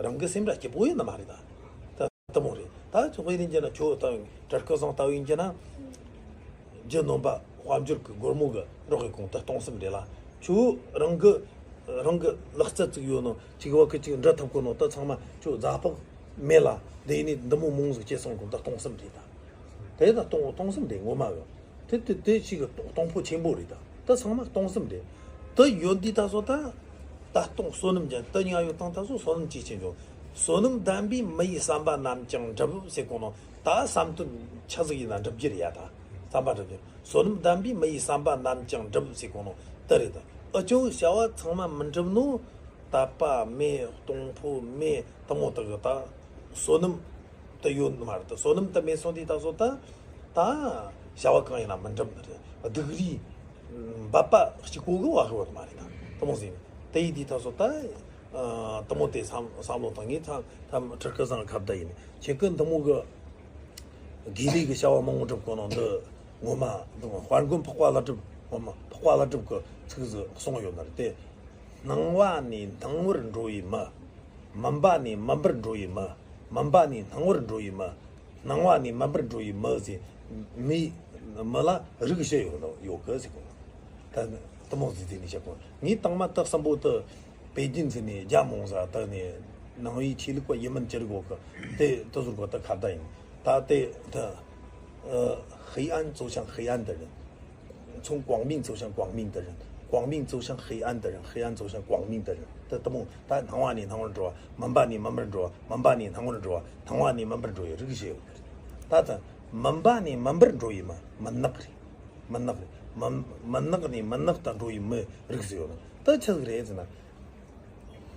རང་གི་སེམས་ར་སྐྱིད་པོ་ཡོད་ནི་མ་རེད་ད། དུ་མོ་རེད། ད་ཚོགས་པའི་རིན་གྱི་ན་ཁྱོད་ད་བྲག་སྐུ་སང་ལྟ་བུ་ཡིན་གྱི་ན། རྒྱུ་ནོམ་པ་དཔལ་འབྱོར་གྱི་སྒོར་མོ་གི་རོགས་ཀྱི་གོང་དུ་གཏོང་སེམས་རེད་ལ། ཁྱོད་རང་གི་རང་གི་ལག་རྩལ་ཅིག་ཡོད་ནོ་ཅིག་བ་གི་ཅིག་འདྲ་ཐབས་གོ་ནོ་ད་ཚང་མ་ཁྱོད་རྫ་ཕག་མེད་ལ་འདི་ནི་འདི་མོ་མོང་ཟིག་སྐྱེ་སོང་གོང་དུ་གཏོང་སེམས་རེད་ད། དེ་ད་གཏོང་གཏོང་སེམས་རེད་ངོ་མ་གི། དེ་དེ་དེ་ཞིག་གི་གཏོང་གཏོང་ཕོད་ཆེན་པོ་རེད་ད། ད་ཚང་མ་གཏོང་སེམས་རེད། ད་ཡོད་འདི་ད་སོ་ད། ད་གཏོང་བསོད་ནམས་ཀྱང་ད་ཉག་ཡོད་དང་ད་སོ་བསོད་ནམས་ཅིག་ཆེན་ཆུང་། བསོད་ནམས་ལྡན་པས་མི་ཡི་བསམ་པ་རྣམས་ཀྱང་འགྲུབ་ཟེར་གོ་ནོ། ད་བསམ་དོན་ཆ་ཟིག་ཡིན་ན་འགྲུབ་རྒྱུ་རེད་ཡ་ད། བསམ་པ་འགྲུབ་རྒྱུ། བསོད་ནམས་ལྡན་པས་མི་ཡི་བསམ་པ་རྣམས་ཀྱང་འགྲུབ་ཟེར་གོ་ནོ། ད་རེད་ད། ཨ་ཅོ་བྱ་བ་ཚང་མ་མི་འགྲུབ་ནོ། དད་པ་མེད་གཏོང་ཕོད་མེད་དུ་མོ་དག་གི་ད། བསོད་ནམས། དུ་ཡོད་མ་རེད་དུ་བསོད་ནམས་དུ་མེད་སོང་དུས་ད་སོ་ད། ད། བྱ་བ་གང་ཡིན་ན་མི་འགྲུབ་ནི་རེད། སྡུག་རུས། འབད་པ་གཅིག་པོ་གི་བ་གི་བ་དུ་མ་རེད་ད། དུ་མོ་ཟིན། དེ་ཡིན་དུས་ད་སོ་ད། ཨ། དེ་མོ་དེ་བསམ་བསམ་བློ་བཏང་ངས། ཐ་ཐ་ཁྲི་སྐུ་བཟང་ཁ་བརྡ་ཡིན། ཁྱེད་ཀྱི་འདི་མོ་གི་དགེ་ལས་ཀྱི་བྱ་བ་མང་པོ་སྒྲུབ་གོ་ནོ་འདི་ངོ་མ་འདི་མོ་དཔལ་མགོན་འཕགས་པ་ཀླུ་སྒྲུབ། ངོ་མ་འཕགས་པ་ཀླུ་སྒྲུབ་ཀྱི་ཚིག་ཟིག་གསུངས་ཡོད་ནི་རེད་དེ། སྣང་བ་ནས་སྣང་བར་འགྲོ་བའི་མི། མུན་པ་ནས་མུན་པར་འགྲོ་བའི་མི། མུན་པ་ནས་སྣང་བར་འགྲོ་བའི་མི། སྣང་བ་ནས་མུན་པར་འགྲོ་བའི་མི་ཟེར། མི་མི་ལ་རིགས་བཞི་ཡོད་ཡོད་གི་ཟེར་གོ། ད་དེ་མོ་ཟིག་ཟེར་ནས་བཤད་གོ། ངས་དང་མ་དེ་གསུམ་པོ་དེ་པེ་ཅིན་ཟེར་ནས་རྒྱ་མོང་ཟ་དེ་ནས་ནང་པའི་ཆོས་ལུགས་པ་ཡིན་མིན་ཅི་རིགས་གོ་གི། དེ་དེ་ཟུར་གོ་དེ་ཁ་བརྡ་ཡིན། ད་དེ་དེ་黑暗走向黑暗的人，从光明走向光明的人，光明走向黑暗的人，黑暗走向光明的人。དེ་དེ་མོ་ད་སྣང་བ་ནས་སྣང་བར་འགྲོ་བ། མུན་པ་ནས་མུན་པར་འགྲོ་བ། མུན་པ་ནས་སྣང་བར་འགྲོ་བ། སྣང་བ་ནས་མུན་པར་འགྲོ་བའི་རིགས་བཞི་ཡོད་གི། ད་ད་མུན་པ་ནས་མུན་པར་འགྲོ་བའི་མི། མུན་ནག་རེད། མུན་ནག་རེད། མུན་མུན་ནག་ནས་མུན་ནག་ཏུ་འགྲོ་བའི་མི་རིགས་ཟེར་ཡོད་ན། དེ་ཆི་ཟིག་རེད་ཟེར་ན།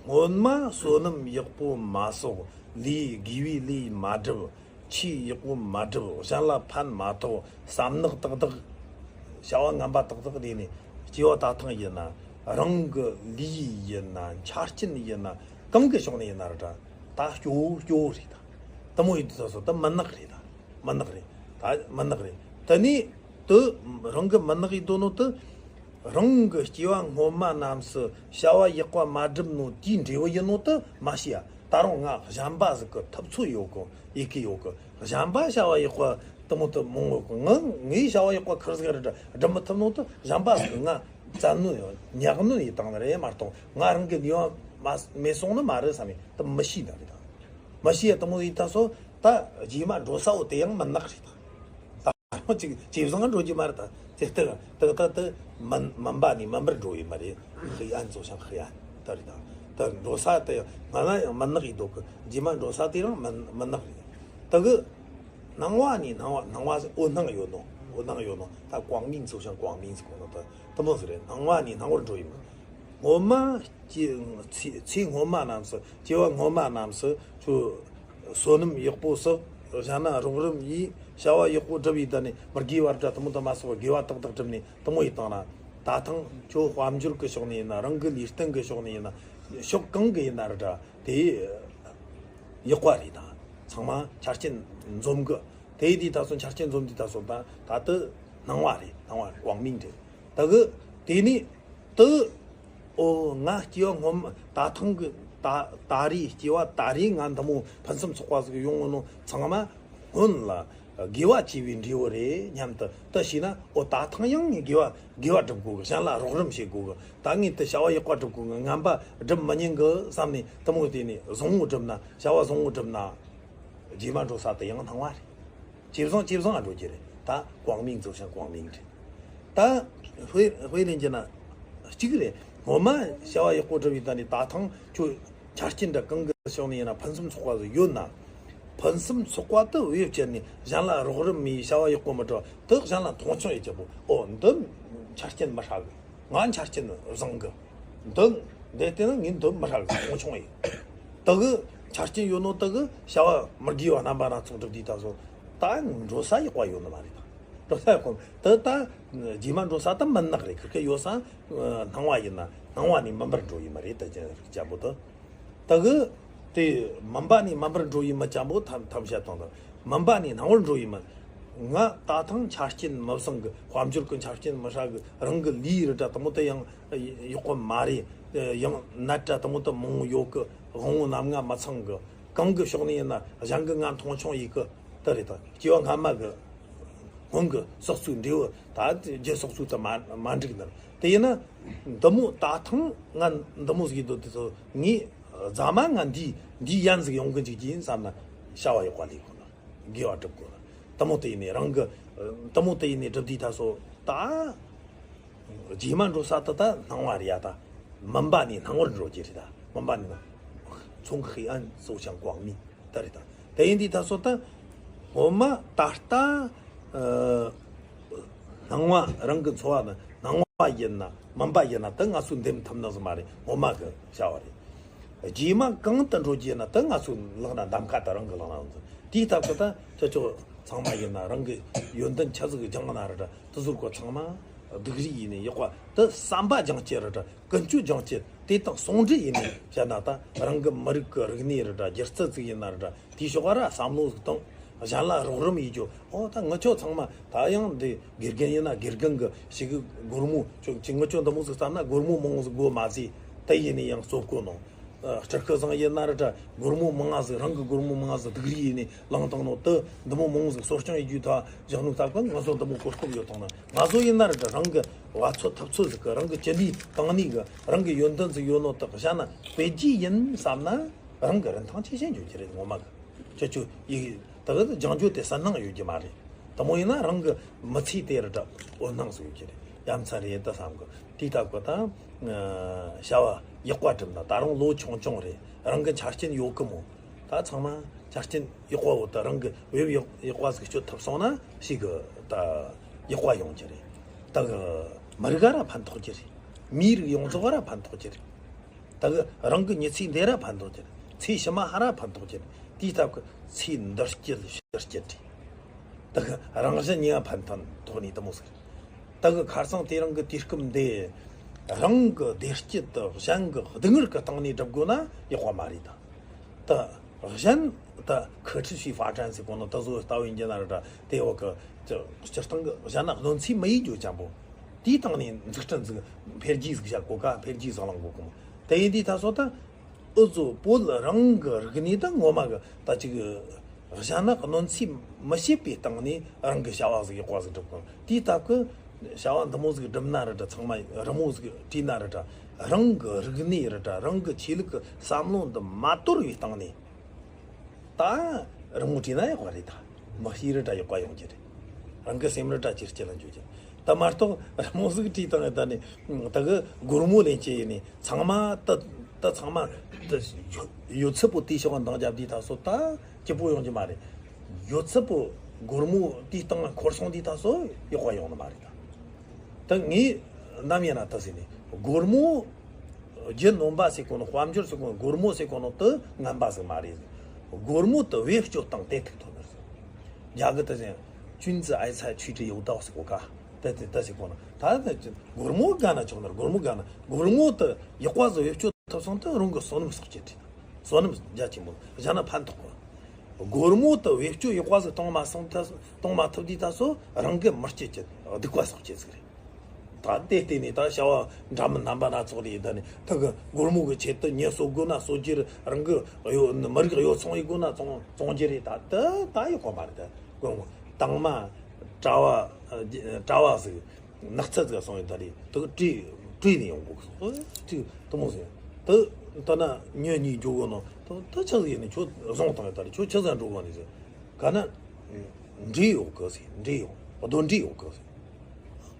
སྔོན་མ་བསོད་ནམས་ཡག་པོ་མ་བསགས། ལས་དགེ་བའི་ལས་མ་བསྒྲུབས། ཆོས་ཡག་པོ་མ་བསྒྲུབས། གཞན་ལ་ཕན་མ་ཐོགས། བསམ་ནག་ཏག་ཏག། བྱ་བ་ངན་པ་ཏག་ཏག་ལས་ནས་སྐྱེ་བ་ད་ཐེངས་ཡིན་ན། རང་གི་ལས་ཡིན་ན། ཆ་རྐྱེན་ཡིན་ན། གང་གི་ཕྱོགས་ནས་ཡིན་ན་ར། ད་སྐྱོ་བོ་སྐྱོ་བོ་རེད་ད། དེ་མོ་ཡིན་དུས་ད་སོ་ད་མུན་ནག་རེད་ད། མུན་ནག་རེད། ད་མུན་ནག་རེད། དེ་ནས་དེ་རང་གི་མུན་ནག་ཡིན་དོ་ནོ་དེ། རང་གི་སྐྱེ་བ་སྔོན་མ་རྣམས་སུ་བྱ་བ་ཡག་པ་མ་བསྒྲུབས་ནོ་དེའི་འབྲས་བུ་ཡིན་ནོ་དེ་མ་ཤེས་ཡ། ད་རུང་ང་གཞན་པ་ཟིག་གི་ཐུབ་ཚོད་ཡོད་གི། ཡེ་གི་ཡོད་གི། གཞན་པ་བྱ་བ་ཡག་པ་དེ་མོ་དེ་མང་བོ་གི། ང་ངའི་བྱ་བ་ཡག་པ་ཁུར་ཟིག་ར་སྒྲུབ་མི་ཐུབ་ནོ་དེ་གཞན་པ་ཟིག་གི་ང་བཙན་གནོན་ཡང་ཉག་གནོན་ཡེ་བཏང་ནི་རེད་མ་གཏོགས། ང་རང་གི་ནུས་པ་མ་མེད་སོང་ནི་མ་རེད་བསམ་ཡེ་དེ་མི་ཤེས་ནི་རེད་ད། མི་ཤེས་ཡ། དེ་མོ་ཡིན་ད་སོ་ད་རྗེས་མ་འགྲོ་ས་བོ་དེ་ཡང་མུན་ནག་རེད་ད། ད་རུང་ཅིག་ཇེ་བཟང་འགྲོ་རྒྱུ་མ་རེད་ད། དེ་ལྟར་དེ་ལྟར་དུ་མུན་མུན་པ་ནས་མུན་པར་འགྲོ་ཡི་མ་རེད།黑暗走向黑暗། ད་རེད་ད། ད་འགྲོ་ས་དེ་ང་ལ་ཡང་མུན་ནག་ཡིན་འདུག་གི། རྗེས་མ་འགྲོ་ས་དེ་རང་མུན་མུན་ནག་རེད། ད་གི་སྣང་བ་ནས་སྣང་བ། སྣང་བ་འོད་སྣང་ཡོད་ནོ། འོད་སྣང་ཡོད་ནོ། ད་光明走向光明ཟེར་གོ་ནོ་ད་དེ་མོ་ཟིག་རེད། སྣང་བ་ནས་སྣང་བར་འགྲོ་ཡི་མ། སྔོན་མ་སྐྱེ་ཚེ་ཚེ་སྔོན་མ་རྣམས་སུ། སྐྱེ་བ་སྔོན་མ་རྣམས་སུ་ཁྱོད་བསོད་ནམས་ཡག་པོ་བསགས། གཞན་ན་རོགས་རམ་ཡས། བྱ་བ་ཡག་པོ་བསྒྲུབས་ཡི། ད་ནི་མི་དགེ་བ་འདྲ་དེ་མོ་དེ་མ་བསགས། དགེ་བ་ཏག་ཏག་བསྒྲུབས་ནས་དེ་མོ་ཡི་བཏང་ན། ད་ཐེངས་ཁྱོད་དཔལ་འབྱོར་གི་ཕྱོགས་ནས་ཡིན་ན། རང་གི་ལུས་རྟེན་གི་ཕྱོགས་ནས་ཡིན་ན། ཕྱོགས་གང་གི་ཡིན་ན་ར་འདྲ་དེ་ཡག་པ་རེད་ད། ཚང་མ་ཆ་རྐྱེན་འཛོམས་གི། དེ་ཡི་དུས་ད་སོ་ཆ་རྐྱེན་འཛོམས་དུས་ད་སོ་ད་ད་དེ་སྣང་བ་རེད། སྣང་བ་光明རེད། ད་གི་དེ་ནས་དེ། ཨོ། ང་སྐྱེ་བ་སྔོན་མ་ད་ཐེངས་གི་ད་ད་རེས་སྐྱེ་བ་ད་རེས་ང་འདི་མོ་ཕུན་སུམ་ཚོགས་པ་ཟིག་ཡོང་ངོ་ནོ་ཚང་མ་སྔོན་ལ་དགེ་བ་བྱས་པའི་འབྲས་བུ་རེད་སྙམ་དུ་དེ་ཤེས་ན། ཨོ། ད་ཐེངས་ཡང་ངས་དགེ་བ་དགེ་བ་སྒྲུབ་དགོས་གི། གཞན་ལ་རོགས་རམ་བྱེད་དགོས་གི། ད་ངས་དེ་བྱ་བ་ཡག་པ་སྒྲུབ་དགོས་གི། ངན་པ་སྒྲུབ་མི་ཉན་གི་བསམ་ནས་དེ་མོ་དེ་ནས་བཟང་བོ་བསྒྲུབས་ན། བྱ་བ་བཟང་བོ་བསྒྲུབས་ན། རྗེས་མ་འགྲོ་ས་དེ་ཡང་སྣང་བ་རེད། ཇེ་བཟང་ཇེ་བཟང་ང་འགྲོ་རྒྱུ་རེད། ད་光明走向光明རེད། ད་དཔེ་དཔེ་ལེན་རྒྱུ་ན་གཅིག་རེད། སྔོན་མ་བྱ་བ་ཡག་པོ་བསྒྲུབས་ཡི། ད་ནི་ད་ཐེངས་ཁྱོད་ཆ་རྐྱེན་འདྲ་གང་གི་ཕྱོགས་ནས་ཡིན་ན་ཕུན་སུམ་ཚོགས་པ་ཟིག་ཡོད་ན། ཕུན་སུམ་ཚོགས་པ་དེ་བེད་སྤྱད་ནས་གཞན་ལ་རོགས་རམ་མི་བྱ་བ་ཡག་པོ་མི་བསྒྲུབས། དེ་གཞན་ལ་མཐོང་ཆུང་ཡེ་རྒྱུ་བོ། ཨོ། འདི་ཆ་རྐྱེན་མི་ཧྲ་གི། ང་ཆ་རྐྱེན་བཟང་གི། འདི་འདི་བལྟས་ན་ངས་འདི་མི་ཧྲ་གི། མཐོང་ཆུང་ཡེ། དེ་གི་ཆ་རྐྱེན་ཡོད་ནོ་དེ་གི་བྱ་བ་མི་དགེ་བ་རྣམ་པ་སྣ་ཚོགས་སྒྲུབ་དུས་ད་སོ་ད་འགྲོ་ས་ཡག་པ་ཡོད་ནི་མ་རེད་ད། འགྲོ་ས་ཡག་པོ་དེ་ད་རྗེས་མ་འགྲོ་ས་ད་མུན་ནག་རེད། ཁིར་ཁིར་ཡོད་ས་སྣང་བ་ཡིན་ན། སྣང་བ་ནས་མུན་པར་འགྲོ་ཡི་མ་རེད། ད་ཅན་རིགས་ཅན་པོ་དེ། ད་གི་དེ་མུན་པ་ནས་མུན་པར་འགྲོ་ཡི་མི་ཅན་པོ་ཐམས་ཐམས་ཤད་དང་དང་། མུན་པ་ནས་སྣང་བར་འགྲོ་ཡི་མི། ང་ད་ཐེངས་ཆ་རྐྱེན་མི་བཟང་གི། དཔལ་འབྱོར་གི་ཆ་རྐྱེན་མི་ཧྲ་གི། རང་གི་ལུས་ར་འདྲ་དེ་མོ་དེ་ཡང་ཡག་པོ་མ་རེད། ཡང་ནད་འདྲ་དེ་མོ་དེ་མང་བོ་ཡོད་གི། དབང་བོ་རྣམ་ལྔ་མི་ཚང་གི། གང་གི་ཕྱོགས་ནས་ཡིན་ན་གཞན་གི་ང་མཐོང་ཆུང་ཡེ་གི། དེ་རེད་ད། སྐྱེ་བ་སྔ་མ་གི་སྔོན་གི་བསགས་ཚུལ་འབྲས་བུ་ད་རྒྱུ་བསགས་ཚུལ་དེ་མ་མ་འགྲིག་ནི། དེ་ཡིན་ན་འདི་མོ་ད་ཐེངས་ང་འདི་མོ་ཟིག་ཡིན་དུས་དེ་ཚོ་ངས་རྫ་མ་ང་འདི་འདི་ཡན་ཟིག་ཡོང་གི་འཇུག་གི་ཡིན་བསམ་ན་བྱ་བ་ཡག་པ་ལས་དགོས་ན། དགེ་བ་སྒྲུབ་དགོས་ན། དེ་མོ་དེ་ཡིན་ནས་རང་གི་དེ་མོ་དེ་ཡིན་ནས་སྒྲུབ་དུས་ད་སོ་ད། རྗེས་མ་འགྲོ་ས་དེ་ད་སྣང་བ་རེད་ཡ། ད་མུན་པ་ནས་སྣང་བར་འགྲོ་རྒྱུ་རེད། ད་མུན་པ་ནས་ན་从黑暗走向光明ད་རེད། ད་དེ་ཡིན་དུས་ད་སོ་ད་སྔོན་མ་ད་ལྟ་ཨ་སྣང་བ་རང་གི་འཚོ་བ་ན་སྣང་བ་ཡིན་ན་མུན་པ་ཡིན་ན་ད་ང་ཚོས་འདེམས་ཐུབ་ནི་ཟིག་མ་རེད། སྔོན་མ་གི་བྱ་བ་རེད། རྗེས་མ་གང་དུ་འགྲོ་རྒྱུ་ཡིན་ན་ད་ང་ཚོའི་ལག་ན་འདམ་ཁ་ད་རང་གི་ལག་ན་ཡོད་ཟིག། དེའི་སྟབས་ཀྱིས་ད་ཁྱེད་ཚོ་ཚང་མ་ཡིན་ན་རང་གི་ཡོན་ཏན་ཆ་ཟིག་སྦྱང་ན་ར་འདྲ་དེ་ཟུར་གོ་ཚང་མ། སྡུག་རུས་ཡིན་ནས་ཡག་པ་དེ་བསམ་པ་སྦྱང་བྱེད་རེད་དྲ། ཀུན་སྤྱོད་སྦྱང་བྱེད་དེ་དང་ཟུང་འབྲེལ་ཡིན་ནས་བཤད་ན། ད་རང་གི་མི་རིགས་ཀྱི་རིག་གནས་རེད་དྲ། སྒྱུ་རྩལ་ཟིག་ཡིན་ན་རེད་དྲ། དེའི་ཕྱོགས་ར་བསམ་བློ་ཟིག་བཏང་། གཞན་ལ་རོགས་རམ་ཡེད་རྒྱུ། ཨོ་ད་ངི་ཆོ་ཚང་མ་ད་ཡང་འདི་དགེ་རྒན་ཡིན་ན་དགེ་རྒན་གྱི་ཞིག་གི་སྒོར་མོ་ཆོ་ཅིག་ངི་ཆོ་འདི་མོ་ཟིག་བསམ་ན་སྒོར་མོ་མང་ཟིག་དགོས་མ་ཟིག་དེ་ཡིན་ནས་ཡང་གསོད་གོ་ནོ། སྤྲུལ་སྐུ་ཚང་ཡིན་ན་རེད་དྲ། སྒོར་མོ་མང་ང་ཟིག་རང་གི་སྒོར་མོ་མང་ང་ཟིག་སྡུག་རུས་ཡིན་ནས་བླངས་བཏང་ནོ་དེ་འདི་མོ་མང་ཟིག་གསོ་སྐྱོང་ཡེད་རྒྱུ་ད་བཞག་ནོ་ད་ག་ང་ཚོ་འདི་མོ་གོ་སྐབས་ཡོད་བཏང་ན། ང་ཚོ་ཡིན་ན་རེད་དྲ། རང་གི་བ་ཚོད་ཐབས་ཚོད་ཟིག་གི་རང་གི་ཅི་ནུས་གང་ནུས་གི་རང་གི་ཡོན་ཏན་ཟིག་ཡོད་ནོ་དག་བཞག་ན་དཔེ་རྒྱས་ཡིན་བསམ་ན་རང་གི་རིན་ཐང་ཆེ་ཤེས་འཇོག་རྒྱུ་རེད། ངོ་མ་གི་ཁྱོད་ཆོ་ཡིག་དག་སྦྱང་རྒྱུ་དེ་སུན་སྣང་ཡོད་རྒྱུ་མ་རེད། དེ་མོ་ཡིན་ན་རང་གི་མི་ཚེ་དེ་རེད་དྲ་འོད་སྣང་ཟིག་ཡོད་རྒྱུ་རེད། ཡ་མཚན་རེད་ད་བསམ་གི། དེའི་སྟབས་གི་ད་བྱ་བ་ཡག་པ་བསྒྲུབ་ན། ད་རུང་ལོ་ཆུང་ཆུང་རེད། རང་གི་ཆ་རྐྱེན་ཡོད་གི་མོ། ད་ཚང་མ་ཆ་རྐྱེན་ཡག་པ་བོ་ད་རང་གི་བེབ་ཡག་ཡག་པ་ཟིག་སྤྱོད་ཐུབ་སོང་ན་ཞིག་གི་ད་ཡག་པ་ཡོང་རྒྱུ་རེད། ད་གི་མི་རིགས་ར་ཕན་ཐོགས་རྒྱུ་རེད། མིའི་རིགས་ཡོངས་རྫོགས་ར་ཕན་ཐོགས་རྒྱུ་རེད། ད་གི་རང་གི་མྱི་ཚེ་འདི་ར་ཕན་ཐོགས་རྒྱུ་རེད། ཚེ་ཕྱི་མ་ཧ་ར་ཕན་ཐོགས་རྒྱུ་རེད། དེའི་སྟབས་གི་ཚེ་འདི་སྐྱིད་ཕྱི་སྐྱིད་རེད། ད་གི་རང་གཞན་གཉིས་ཀ་ཕན་ཐོགས་ནས་དེ་མོ་ཟིག་རེད། ད་གི་ཁ་སང་དེ་རིང་གི་དུས་སྐབས་འདི་རང་གི་བདེ་སྐྱིད་དེ་གཞན་གི་སྡུག་བསྔལ་གི་སྟེང་ནས་སྒྲུབ་དགོས་ན་ཡག་པ་མ་རེད་ད། ད་གཞན་ད་ཁུ་ཁྲི་ཤི་ཧྥ་ཀྲན་ཟེར་གོ་ནོ་ད་བཟོ་ལྟ་བུ་ཡིན་རྒྱུ་ན་རེད་དྲ། དེ་འོག་གི་སྤྱིར་བཏང་གི་གཞན་ན་གནོད་འཚེ་མི་ཡེད་རྒྱུ་ཅན་པོ། དེའི་སྟེང་ནས་འཛུགས་སྐྲུན་ཟིག་འཕེལ་རྒྱས་ཟིག་བྱ་དགོས་ཀ་འཕེལ་རྒྱས་ཟིག་བླང་དགོས་གི་མོ། དེ་ཡིན་དུས་ད་སོ་ད་ཨུ་ཚོ་བོད་རང་གི་རིག་གནས་ད་ངོ་མ་གི་ད་ཅིག་གཞན་ན་གནོད་འཚེ་མི་བྱེད་པའི་སྟེང་ནས་རང་གི་བྱ་བ་ཟིག་ཡག་པ་ཟིག་སྒྲུབ་དགོས། དེའི་སྟབས་གི་བྱ་བ་འདི་མོ་ཟིག་སྒྲུབ་ན་རེད་དྲ། ཚང་མ་རི་མོ་ཟིག་བྲིས་ན་རེད་དྲ། རང་གི་རིག་གནས་རེད་དྲ། རང་གི་ཆོས་ལུགས་ཀྱི་བསམ་བློ་འདི་མ་དོར་བའི་སྟེང་ནས་ད་རི་མོ་བྲིས་ན་ཡག་པ་རེད་ད། མི་ཤེས་རེད་དྲ་ཡག་པ་ཡོང་རྒྱུ་རེད། རང་གི་སེམས་རེད་དྲ་ཅིག་སྐྱིད་ལ་འཇུག་རྒྱུ་ད་མ་གཏོགས་རི་མོ་ཟིག་བྲིས་བཏང་ཡོད་ད་ནི་ད་གི་སྒོར་མོ་ལེན་ཆེད་ཡིན་ནི་ཚང་མ་ད་ད་ཚང་མ་ད་ཡོད་ཚད་པོ་དེའི་ཕྱོགས་འདང་རྒྱབ་དུས་ད་སོ་ད་སྐྱིད་པོ་ཡོང་རྒྱུ་མ་རེད། ཡོད་ཚད་པོ་སྒོར་མོ་དེའི་སྟེང་ལ་འཁོར་སོང་དུས་ད་སོ་ཡག་པ་ཡོང་ནི་མ་རེད་ད། ད་ངས་ནམ་ཡིན་ན་ད་ཟེར་ནས་སྒོར་མོ་རྒྱུ་ནོམ་པ་ཟེར་གོ་ནོ། དཔལ་འབྱོར་ཟེར་གོ་ནོ། སྒོར་མོ་ཟེར་གོ་ནོ་དེ་ངན་པ་ཟིག་མ་རེད། སྒོར་མོ་དེ་བེད་སྤྱོད་སྟངས་དེ་ཐུག་ཐུབ་ནི་ཟིག་རྒྱ་གི་ད་ཟེར་ཅུན་ཙི་ཨའི་ཚ་ཆུས་ཀྲི་ཡོད་ད་ཟེར་གོ་ཀ་དེ་དེ་ད་ཟེར་གོ་ནོ། ད་ད་སྒོར་མོ་དགའ་ན་ཆོག་ནི་རེད། སྒོར་མོ་དགའ་ན་སྒོར་མོ་དེ་ཡག་པ་ཟིག་བེད་སྤྱོད་ཐུབ་སོང་དེ་རང་གི་བསོད་ནམས་གསོག་རྒྱུ་རེད། བསོད་ནམས་རྒྱ་ཆེན་པོ་གཞན་ན་ཕན་ཐོགས་གི། སྒོར་མོ་དེ་བེད་སྤྱོད་ཡག་པ་ཟིག་གཏོང་མ་སོང་ད་གཏོང་མ་ཐུབ་དུས་ད་སོ་རང་གི་མི་སྐྱིད་ཀྱི་སྡིག་པ་གསོག་རྒྱུ་ཟིག་རེད། ད་དེ་བལྟས་ནས་ད་བྱ་བ་འདྲ་མིན་རྣམ་པ་སྣ་ཚོགས་ལས་ད་ནི་ད་གི་སྒོར་མོ་གི་ཆེད་དུ་མྱི་གསོད་དགོས་ན་གསོད་རྒྱུ་རེད། རང་གི་གཡོ་མི་རིགས་གཡོ་ཚོང་ཡེད་དགོས་ན་བཙོང་བཙོང་རྒྱུ་རེད། ད་ད་ད་ཡག་པ་མ་རེད། ད་སྒོར་མོ་དང་མ་གྲྭ་བ་གྲྭ་བ་ཟིག་ནགས་ཚལ་ཟིག་སོང་ཡོད་ད་རེད། དེ་གི་བྲོས་བྲོས་ནས་ཡོང་དགོས་གི་སོང་། ཨོ་ཅིག་དེ་མོ་ཟེར། དེ་ལྟ་ན་མྱི་གཉིས་འགྲོ་གོ་ནོ། དེ་དེ་ཆི་ཟིག་ཡིན་ནི་ཁྱོད་བཟུང་བཏང་ཡོད་ད་རེད། ཁྱོད་ཆི་ཟིག་འགྲོ་གོ་ནི་ཟེར། ག་ན་འདྲེ་ཡོད་གི་ཟེར། འདྲེ་ཡོད་གདོན་འདྲེ་ཡོད་གི་ཟེར།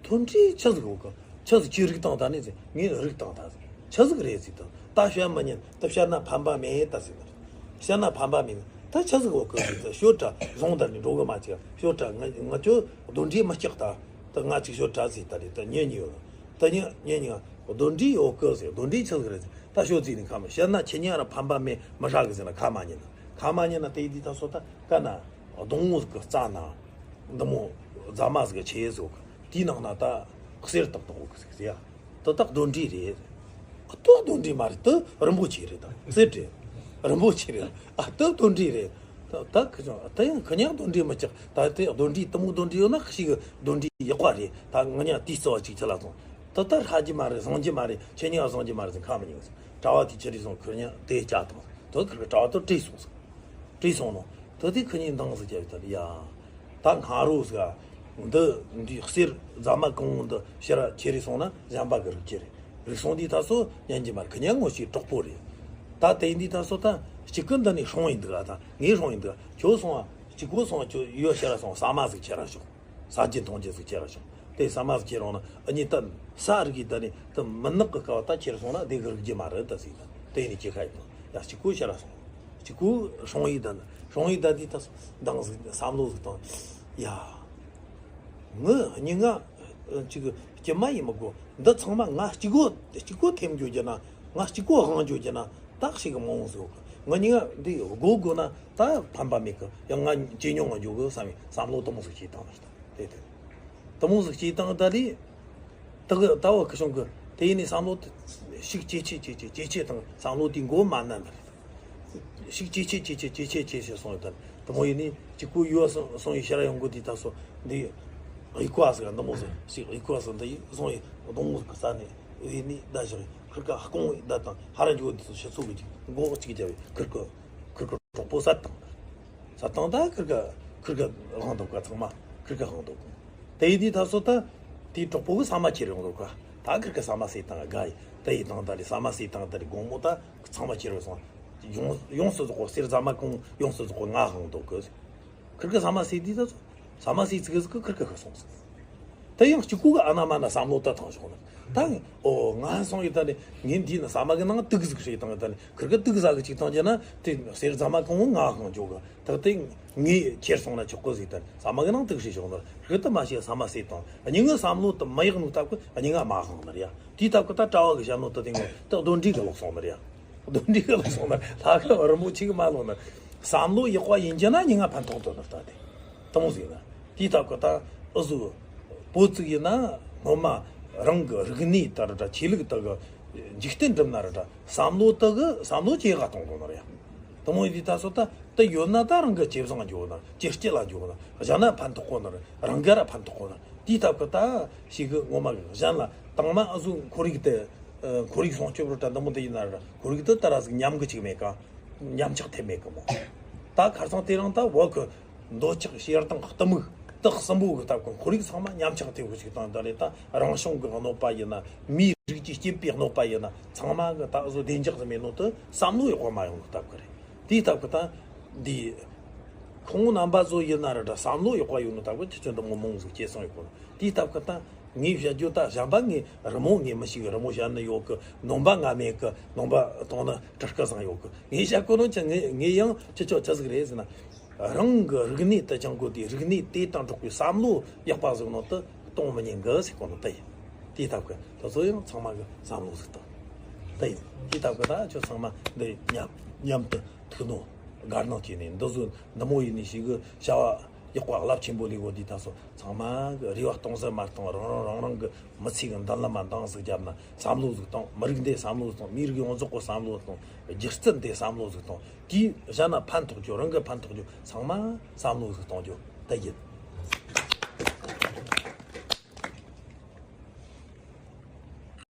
གདོན་འདྲེ་ཆི་ཟིག་ཡོད་གི་ཆི་ཟིག་ཁྱོད་རིག་བཏང་ད་ནི་ཟེར། ངས་རིག་བཏང་ད་ཟེར། ཆི་ཟིག་རེད་ཟེར། དེ་ད་བཤད་མི་ཉན། དེ་བཤད་ན་ཕན་པ་མེད་ད་ཟེར། བཤད་ན་ཕན་པ་མེད། ད་ཆི་ཟིག་ཡོད་གི་ཟེར། ད་ཤོད་དྲ་བཟུང་ད་ནི་འགྲོ་གི་མ་ཅིག་ཤོད་དྲ་ང་ང་ཁྱོད་གདོན་འདྲེ་མི་སྐྲག་ད། ད་ང་ཅིག་ཤོད་དྲ་ཟེར། ད་རེད། ད་ཉན་ཉན་ཡོད། ད་ཉན་ཉན་ཉན་གདོན་འདྲེ་ཡོད་གི་ཟེར། གདོན་འདྲེ་ཆི་ཟིག་རེད་ཟེར། ད་ཤོད་ཟེར་ནི་ཁ་མ་བཤད་ན་ཁྱེད་ཉན་ར་ཕན་པ་མེད། མི་ཧྲ་གི་ཟེར་ན་ཁ་མ་ཉན་ན། ཁ་མ་ཉན་ན་དེ་ཡི་དུས་ད་སོ་ད་ཀ་ན་སྡོང་བོ་ཟིག་གི་རྩ་ན་འདི་མོ་རྫ་མ་ཟིག་གི་ཆེ་ཟིག་གི་དེའི་ནང་ན་ད་གསེར་ཏག་ཏག་ཡོད་གི་ཟེར་ཡ། དེ་ད་གདོན་འདྲེ་རེད། དེ་གདོན་འདྲེ་མ་རེད། དེ་རིན་པོ་ཆེ་རེད། ད་གསེར་རེད། རིན་པོ་ཆེ་རེད། ཨ་དེ་གདོན་འདྲེ་རེད། ད་ད་ཁི་ཆོ་ད་ཡང་ཁི་ཉག་གདོན་འདྲེ་མི་ཆགས། ད་དེ་གདོན་འདྲེ་དེ་མོ་གདོན་འདྲེ་ཡོད་ན་ཤི་གི་གདོན་འདྲེ་ཡག་པ་རེད། ད་ང་ཉག་དེའི་རྩ་བ་ཅིག་ཁྱེད་ལ་སོང་། དེ་ད་ཧྲ་གི་མ་རེད། བཟང་གི་མ་རེད། ཁྱེད་ཉག་བཟང་གི་མ་རེད་ཟེར་ཁ་མི་ཉན་ཟེར། གྲྭ་བ་དེ་ཁྱེར་རེ་སོང་། ཁི་ཉག་དེ་བཅའ་དང་དེ་ཁི་གྲྭ་བ་དེ་བྲོས་སོང་ཟེར། བྲོས་སོང་ནོ། དེ་དེ་ཁི་གཉིས་འདང་ཟིག་རྒྱབ་ཡོད་ད་ཡ། ད་སྔ་རོ་ཟིག་ཨ། འདི་འདི་གསེར་རྫ་མ་གང་བོ་འདི་ཕྱིར་ར་ཁྱེར་རེ་སོང་ན་གཞན་པ་གི་རིག་རྒྱུ་རེད། རིག་སོང་དུས་ད་སོ་ཉན་གྱི་མ་རེད། ཁི་གཉིས་ངོ་ཤེས་གྲོགས་པོ་རེད། ད་དེ་ཡིན་དུས་ད་སོ་ད་གཅིག་གི་འདི་ནས་སྲུང་ཡིན་འདུག་ཨ། ད་ངས་སྲུང་ཡིན་འདུག་ཨ། ཁྱོད་སོང་ཨ། གཅིག་གོ་སོང་ཨ། ཁྱོད་ཡོད་ཕྱིར་ར་སོང་། ཟ་མ་ཟིག་ཁྱེར་ར་ཤོག་ཟ་རྒྱུ་འཐུང་རྒྱུ་ཟིག་ཁྱེར་ར་ཤོག་དེ་ཟ་མ་ཟིག་ཁྱེར་འོང་ན་ཨ་ནི་ད་ཟ་རིག་གི་ད་ནི་ད་མུན་ནག་གི་སྐབས་ད་ཁྱེར་སོང་ན་དེ་གི་རིག་རྒྱུ་མ་རེད་ད་ཟིག་ད་དེ་ནི་ཁྱེད་ཁ་ཡིན་ཡ། གཅིག་གོ་ཕྱིར་ར་སོང་། གཅིག་གོ་སྲུང་ཡིག་ད་ནི་སྲུང་ཡིག་ད་དེ་ད་འདང་ཟིག་བསམ་བློ་ཟིག་བཏང་ཡ། ངི་སྙིང་ང་ཅིག་སྐྱིད་མ་ཡིན་མི་དགོས། འདི་ཚང་མ་ང་གཅིག་གོ་གཅིག་གོ་ཐེམ་འགྱོ་རྒྱུ་ན། ང་གཅིག་གོ་དབང་འགྱོ་རྒྱུ་ན་ད་ཞིག་གི་མང་བོ་ཟིག་གི། ངི་སྙིང་ང་འདི་དགོ་དགོ་ན་ད་ཕན་པ་མེད་གི། ཡང་ང་ཇེ་ཉུང་ང་འགྱོ་གི་བསམ་བསམ་བློ་དེ་མོ་ཟིག་བྱས་བཏང་ནི་ད་དེ་དེ། དེ་མོ་ཟིག་བྱས་བཏང་ད་ལི། ད་གི་ད་བ་ཁི་ཤོང་གི་དེ་ཡིན་ནི་བསམ་བློ་དེ་ཤུགས་ཇེ་ཆེ་ཇེ་ཆེ་ཇེ་ཆེ་དང་བསམ་བློ་དེ་མགོ་མ་ན་འདར། ཤུགས་ཇེ་ཆེ་ཇེ་ཆེ་ཇེ་ཆེ་ཇེ་ཆེ་སོང་ཡོད་དམ། དེ་མོ་ཡིན་ནི་གཅིག་པུ་ཡོད་སོང་སོང་ཡི་ཤར་ཡོང་གི་དེ་ད་སོ་འདི་ཡི་ཀ་ཟིག་འདི་མོ་ཟིག་ཞིག་ཡི་ཀ་ཟིག་འདི་ཡི་སོང་ཡི་གདོང་མོ་ཟིག་གི་ས་ནས་ཡིན་ནི་ད་ཞིག་ཁིར་ཀ་ཧ་གོང་ཡི་ད་དང་ཧ་ར་འཇོག་དེ་སོ་ཤི་ཚུགས་གི་མགོ་གཅིག་རྒྱབ་ཡི་ཁིར་ཀ་ཁིར་ཀ་གྲོགས་པོ་ས་དང་། ས་དང་ད་ཁིར་ཀ་ཁིར་ཀ་ཧང་འདུག་ག་ཚང་མ་ཁིར་ཀ་ཧང་འདུག་དེ་ཡི་དེ་ད་སོ་ད་དེའི་གྲོགས་པོ་གི་ས་མ་ཁྱེར་ཡོང་འདུག་ག་ད་ཁིར་ཀ་ས་མ་སེ་དང་དགའ་ཡི་ད་ཡི་དང་ད་རེ་ས་མ་སེ་དང་ད་རེ་དགོང་མོ་ད་ཚང་མ་ཁྱེར་ཡོང་སོང་། ཡོངས་ཡོངས་སུ་རྫོགས་པ་གསེར་རྫ་མ་གང་ཡོངས་སུ་རྫོགས་པ་ང་ཧང་འདུག་གི་ཁིར་ཀ་ས་མ་སེ་དེ་ད་སོ་ས་མ་སེ་ཚིག་གི་ཁིར་ཀ་ཁ་སོང་ཟིག་ད་ཡང་གཅིག་པུ་གི་ཨ་ན་མ་ན་བསམ་བློ་ད་ཐང་ཞོག་ན། ད་ཨོ་ང་སོང་ཡི་ད་ནི་ངས་འདི་ན་ས་མ་གི་ནང་དུག་ཟིག་ཧྲིལ་བཏང་ཡི་ད་ནི་ཁིར་གི་དུག་ཟ་གི་ཅིག་བཏང་རྒྱུ་ན་དེ་གསེར་རྫ་མ་གང་བོ་ང་ཧང་འཇོག་གི་ད་དེ་ངས་ཁྱེར་སོང་ན་ཆོག་གི་ཟིག་ད་ནི་ས་མ་གི་ནང་དུག་ཧྲིལ་ཞོག་ན་ཧྲི་ད་མ་ཤེས་ས་མ་སེ་བཏང་། སྙིང་ངི་བསམ་བློ་དུ་མ་ཡག་ནུ་སྟབས་གི་སྙིང་ང་མ་ཧང་ན་ར་ཡ། དེའི་སྟབས་གི་ད་གྲྭ་བ་གི་ཞབས་ནོ་ད་དེ་ངོ་ད་གདོན་འདྲེ་གི་ལོག་སོང་ན་ར་ཡ། གདོན་འདྲེ་གི་ལོག་སོང་ན་ལྷ་གི་རི་མོ་ཆིག་མ་ལོག་ན་བསམ་བློ་ཡག་པ་ཡིན་རྒྱུ་ན་སྙིང་ང་ཕན་ཐོགས་དོ་ན་ལྟ་དེ། དེ་མོ་ཟིག་ན། དེའི་སྟབས་གི་ད་ཨུ་ཟུ་བོད་ཅིག་ཡིན་ན་སྔོན་མ་རང་གི་རིག་གནས་ད་ར་འདྲ་ཆོས་ལུགས་ད་གི་འཇིག་རྟེན་འགྲིམ་ན་ར་འདྲ་བསམ་བློ་ད་གི་བསམ་བློ་ཇེ་དགའ་གཏོང་དགོས་ན་ར་ཡ། དེ་མོ་ཡིན་དུས་ད་སོ་ད་ད་ཡོད་ན་ད་རང་གི་ཇེ་བཟང་འགྱོ་ན་ཇེ་སྐྱིད་ལ་འགྱོ་ན་གཞན་ན་ཕན་ཐོགས་གོ་ན་རང་ག་ར་ཕན་ཐོགས་གོ་ན་དེའི་སྟབས་གི་ད་ཞིག་གི་ངོ་མ་གི་གཞན་ལ་དང་མ་ཨུ་ཟུ་ཁོར་ཡུག་དེ་ཁོར་ཡུག་སྲུང་སྐྱོབ་ར་འདྲ་འདི་མོ་དེ་ཡིན་ན་ར་ཁོར་ཡུག་དེ་ད་ར་ཟིག་ཉམས་གི་ཅིག་མེད་ག་ཉམས་ཆག་ཐེབས་མེད་གི་མོ། ད་ཁར་སང་དེ་རིང་ད་བོད་གི་འདོད་ཆགས་ཞེ་སྡང་གཏི་མུག་དག་གསུམ་པོ་གི་སྟབས་གི་ཁོར་ཡུག་ཚང་མ་ཉམས་ཆག་ཐེབས་གི་ཅིག་དང་ད་རེད། ད་རང་བྱུང་གི་གནོད་པ་ཡིན་ན་མིའི་རིགས་ཀྱིས་སྐྱེས་པའི་གནོད་པ་ཡིན་ན་ཚང་མ་གི་ད་གཟོད་བདེ་འཇགས་སུ་མེད་ནོ་དེ་བསམ་བློ་ཡག་པ་མ་ཡོང་ནོ་སྟབས་གི་རེད། དེའི་སྟབས་གི་ད་འདི་ཁོང་རྣམ་པ་ཚོ་ཡིན་ན་ར་ད་བསམ་བློ་ཡག་པ་ཡོད་ནོ་སྟབས་གི་ཁྱེད་ཚོ་འདི་མོ་མང་ཟིག་སྐྱེས་སོང་ཡོད་གོ། དེའི་སྟབས་གི་ད་ངས་བཤད་རྒྱུ་ད་གཞན་པ་ངས་རི་མོ་ངས་མི་ཤེས་གི་རི་མོ་བཤད་ནི་ཡོད་གི་ནོམ་པ་ང་མེད་གི་ནོམ་པ་གཏོང་ནི་སྤྲུལ་སྐུ་བཟང་ཡོད་གི་ངས་བཤད་གོ་ནོ་ཅི་ངས་ངས་ཡང་ཁྱེད་ཚོ་ཅི་ཟིག་རེད་ཟེར་ན། རང་གི་རིག་གནས་དུ་སྦྱང་དགོས་ཏེ་རིག་གནས་དེ་དང་འགྲོགས་པའི་བསམ་བློ་ཡག་པ་ཟིག་ནང་དུ་གཏོང་མི་ཉན་གི་ཟེར་གོ་ནོ་དེ་ཡིན། དེའི་སྟབས་ཀྱི་དེ་ཚོ་ཡང་ཚང་མ་གི་བསམ་བློ་ཟིག་དང་དེ་ཡིན། དེའི་སྟབས་ཀྱི་ད་ཁྱོད་ཚང་མ་འདི་མཉམ་མཉམ་དུ་ཐུག་ནོ་དགའ་སྣང་སྐྱེས་ནས་འདི་བཟོ་འདི་མོ་ཡིན་ནི་ཞིག་གི་བྱ་བ་ཡག་པ་རླབས་ཆེན་པོ་ལས་གོ། དེ་ད་སོ་ཚང་མ་གི་རེ་བ་གཏོང་ཟེར་མ་གཏོང་རང་རང་རང་རང་གི་མི་ཚེ་གི་མདུན་ལམ་མ་འདང་ཟིག་བརྒྱབ་ན་བསམ་བློ་ཟིག་གཏོང་། མི་རིགས་འདི་བསམ་བློ་ཟིག་གཏོང་། མིའི་རིགས་ཡོངས་རྫོགས་གི་བསམ་བློ་ཟིག་གཏོང་། སྒྱུ་རྩལ་འདི་བསམ་བློ་ཟིག་གཏོང་། དེས་གཞན་ལ་ཕན་ཐོགས་རྒྱུ་རང་གི་ཕན་ཐོགས་རྒྱུ་ཚང་མ་བསམ་བློ་ཟིག་གཏོང་རྒྱུ་དེ་ཡིན།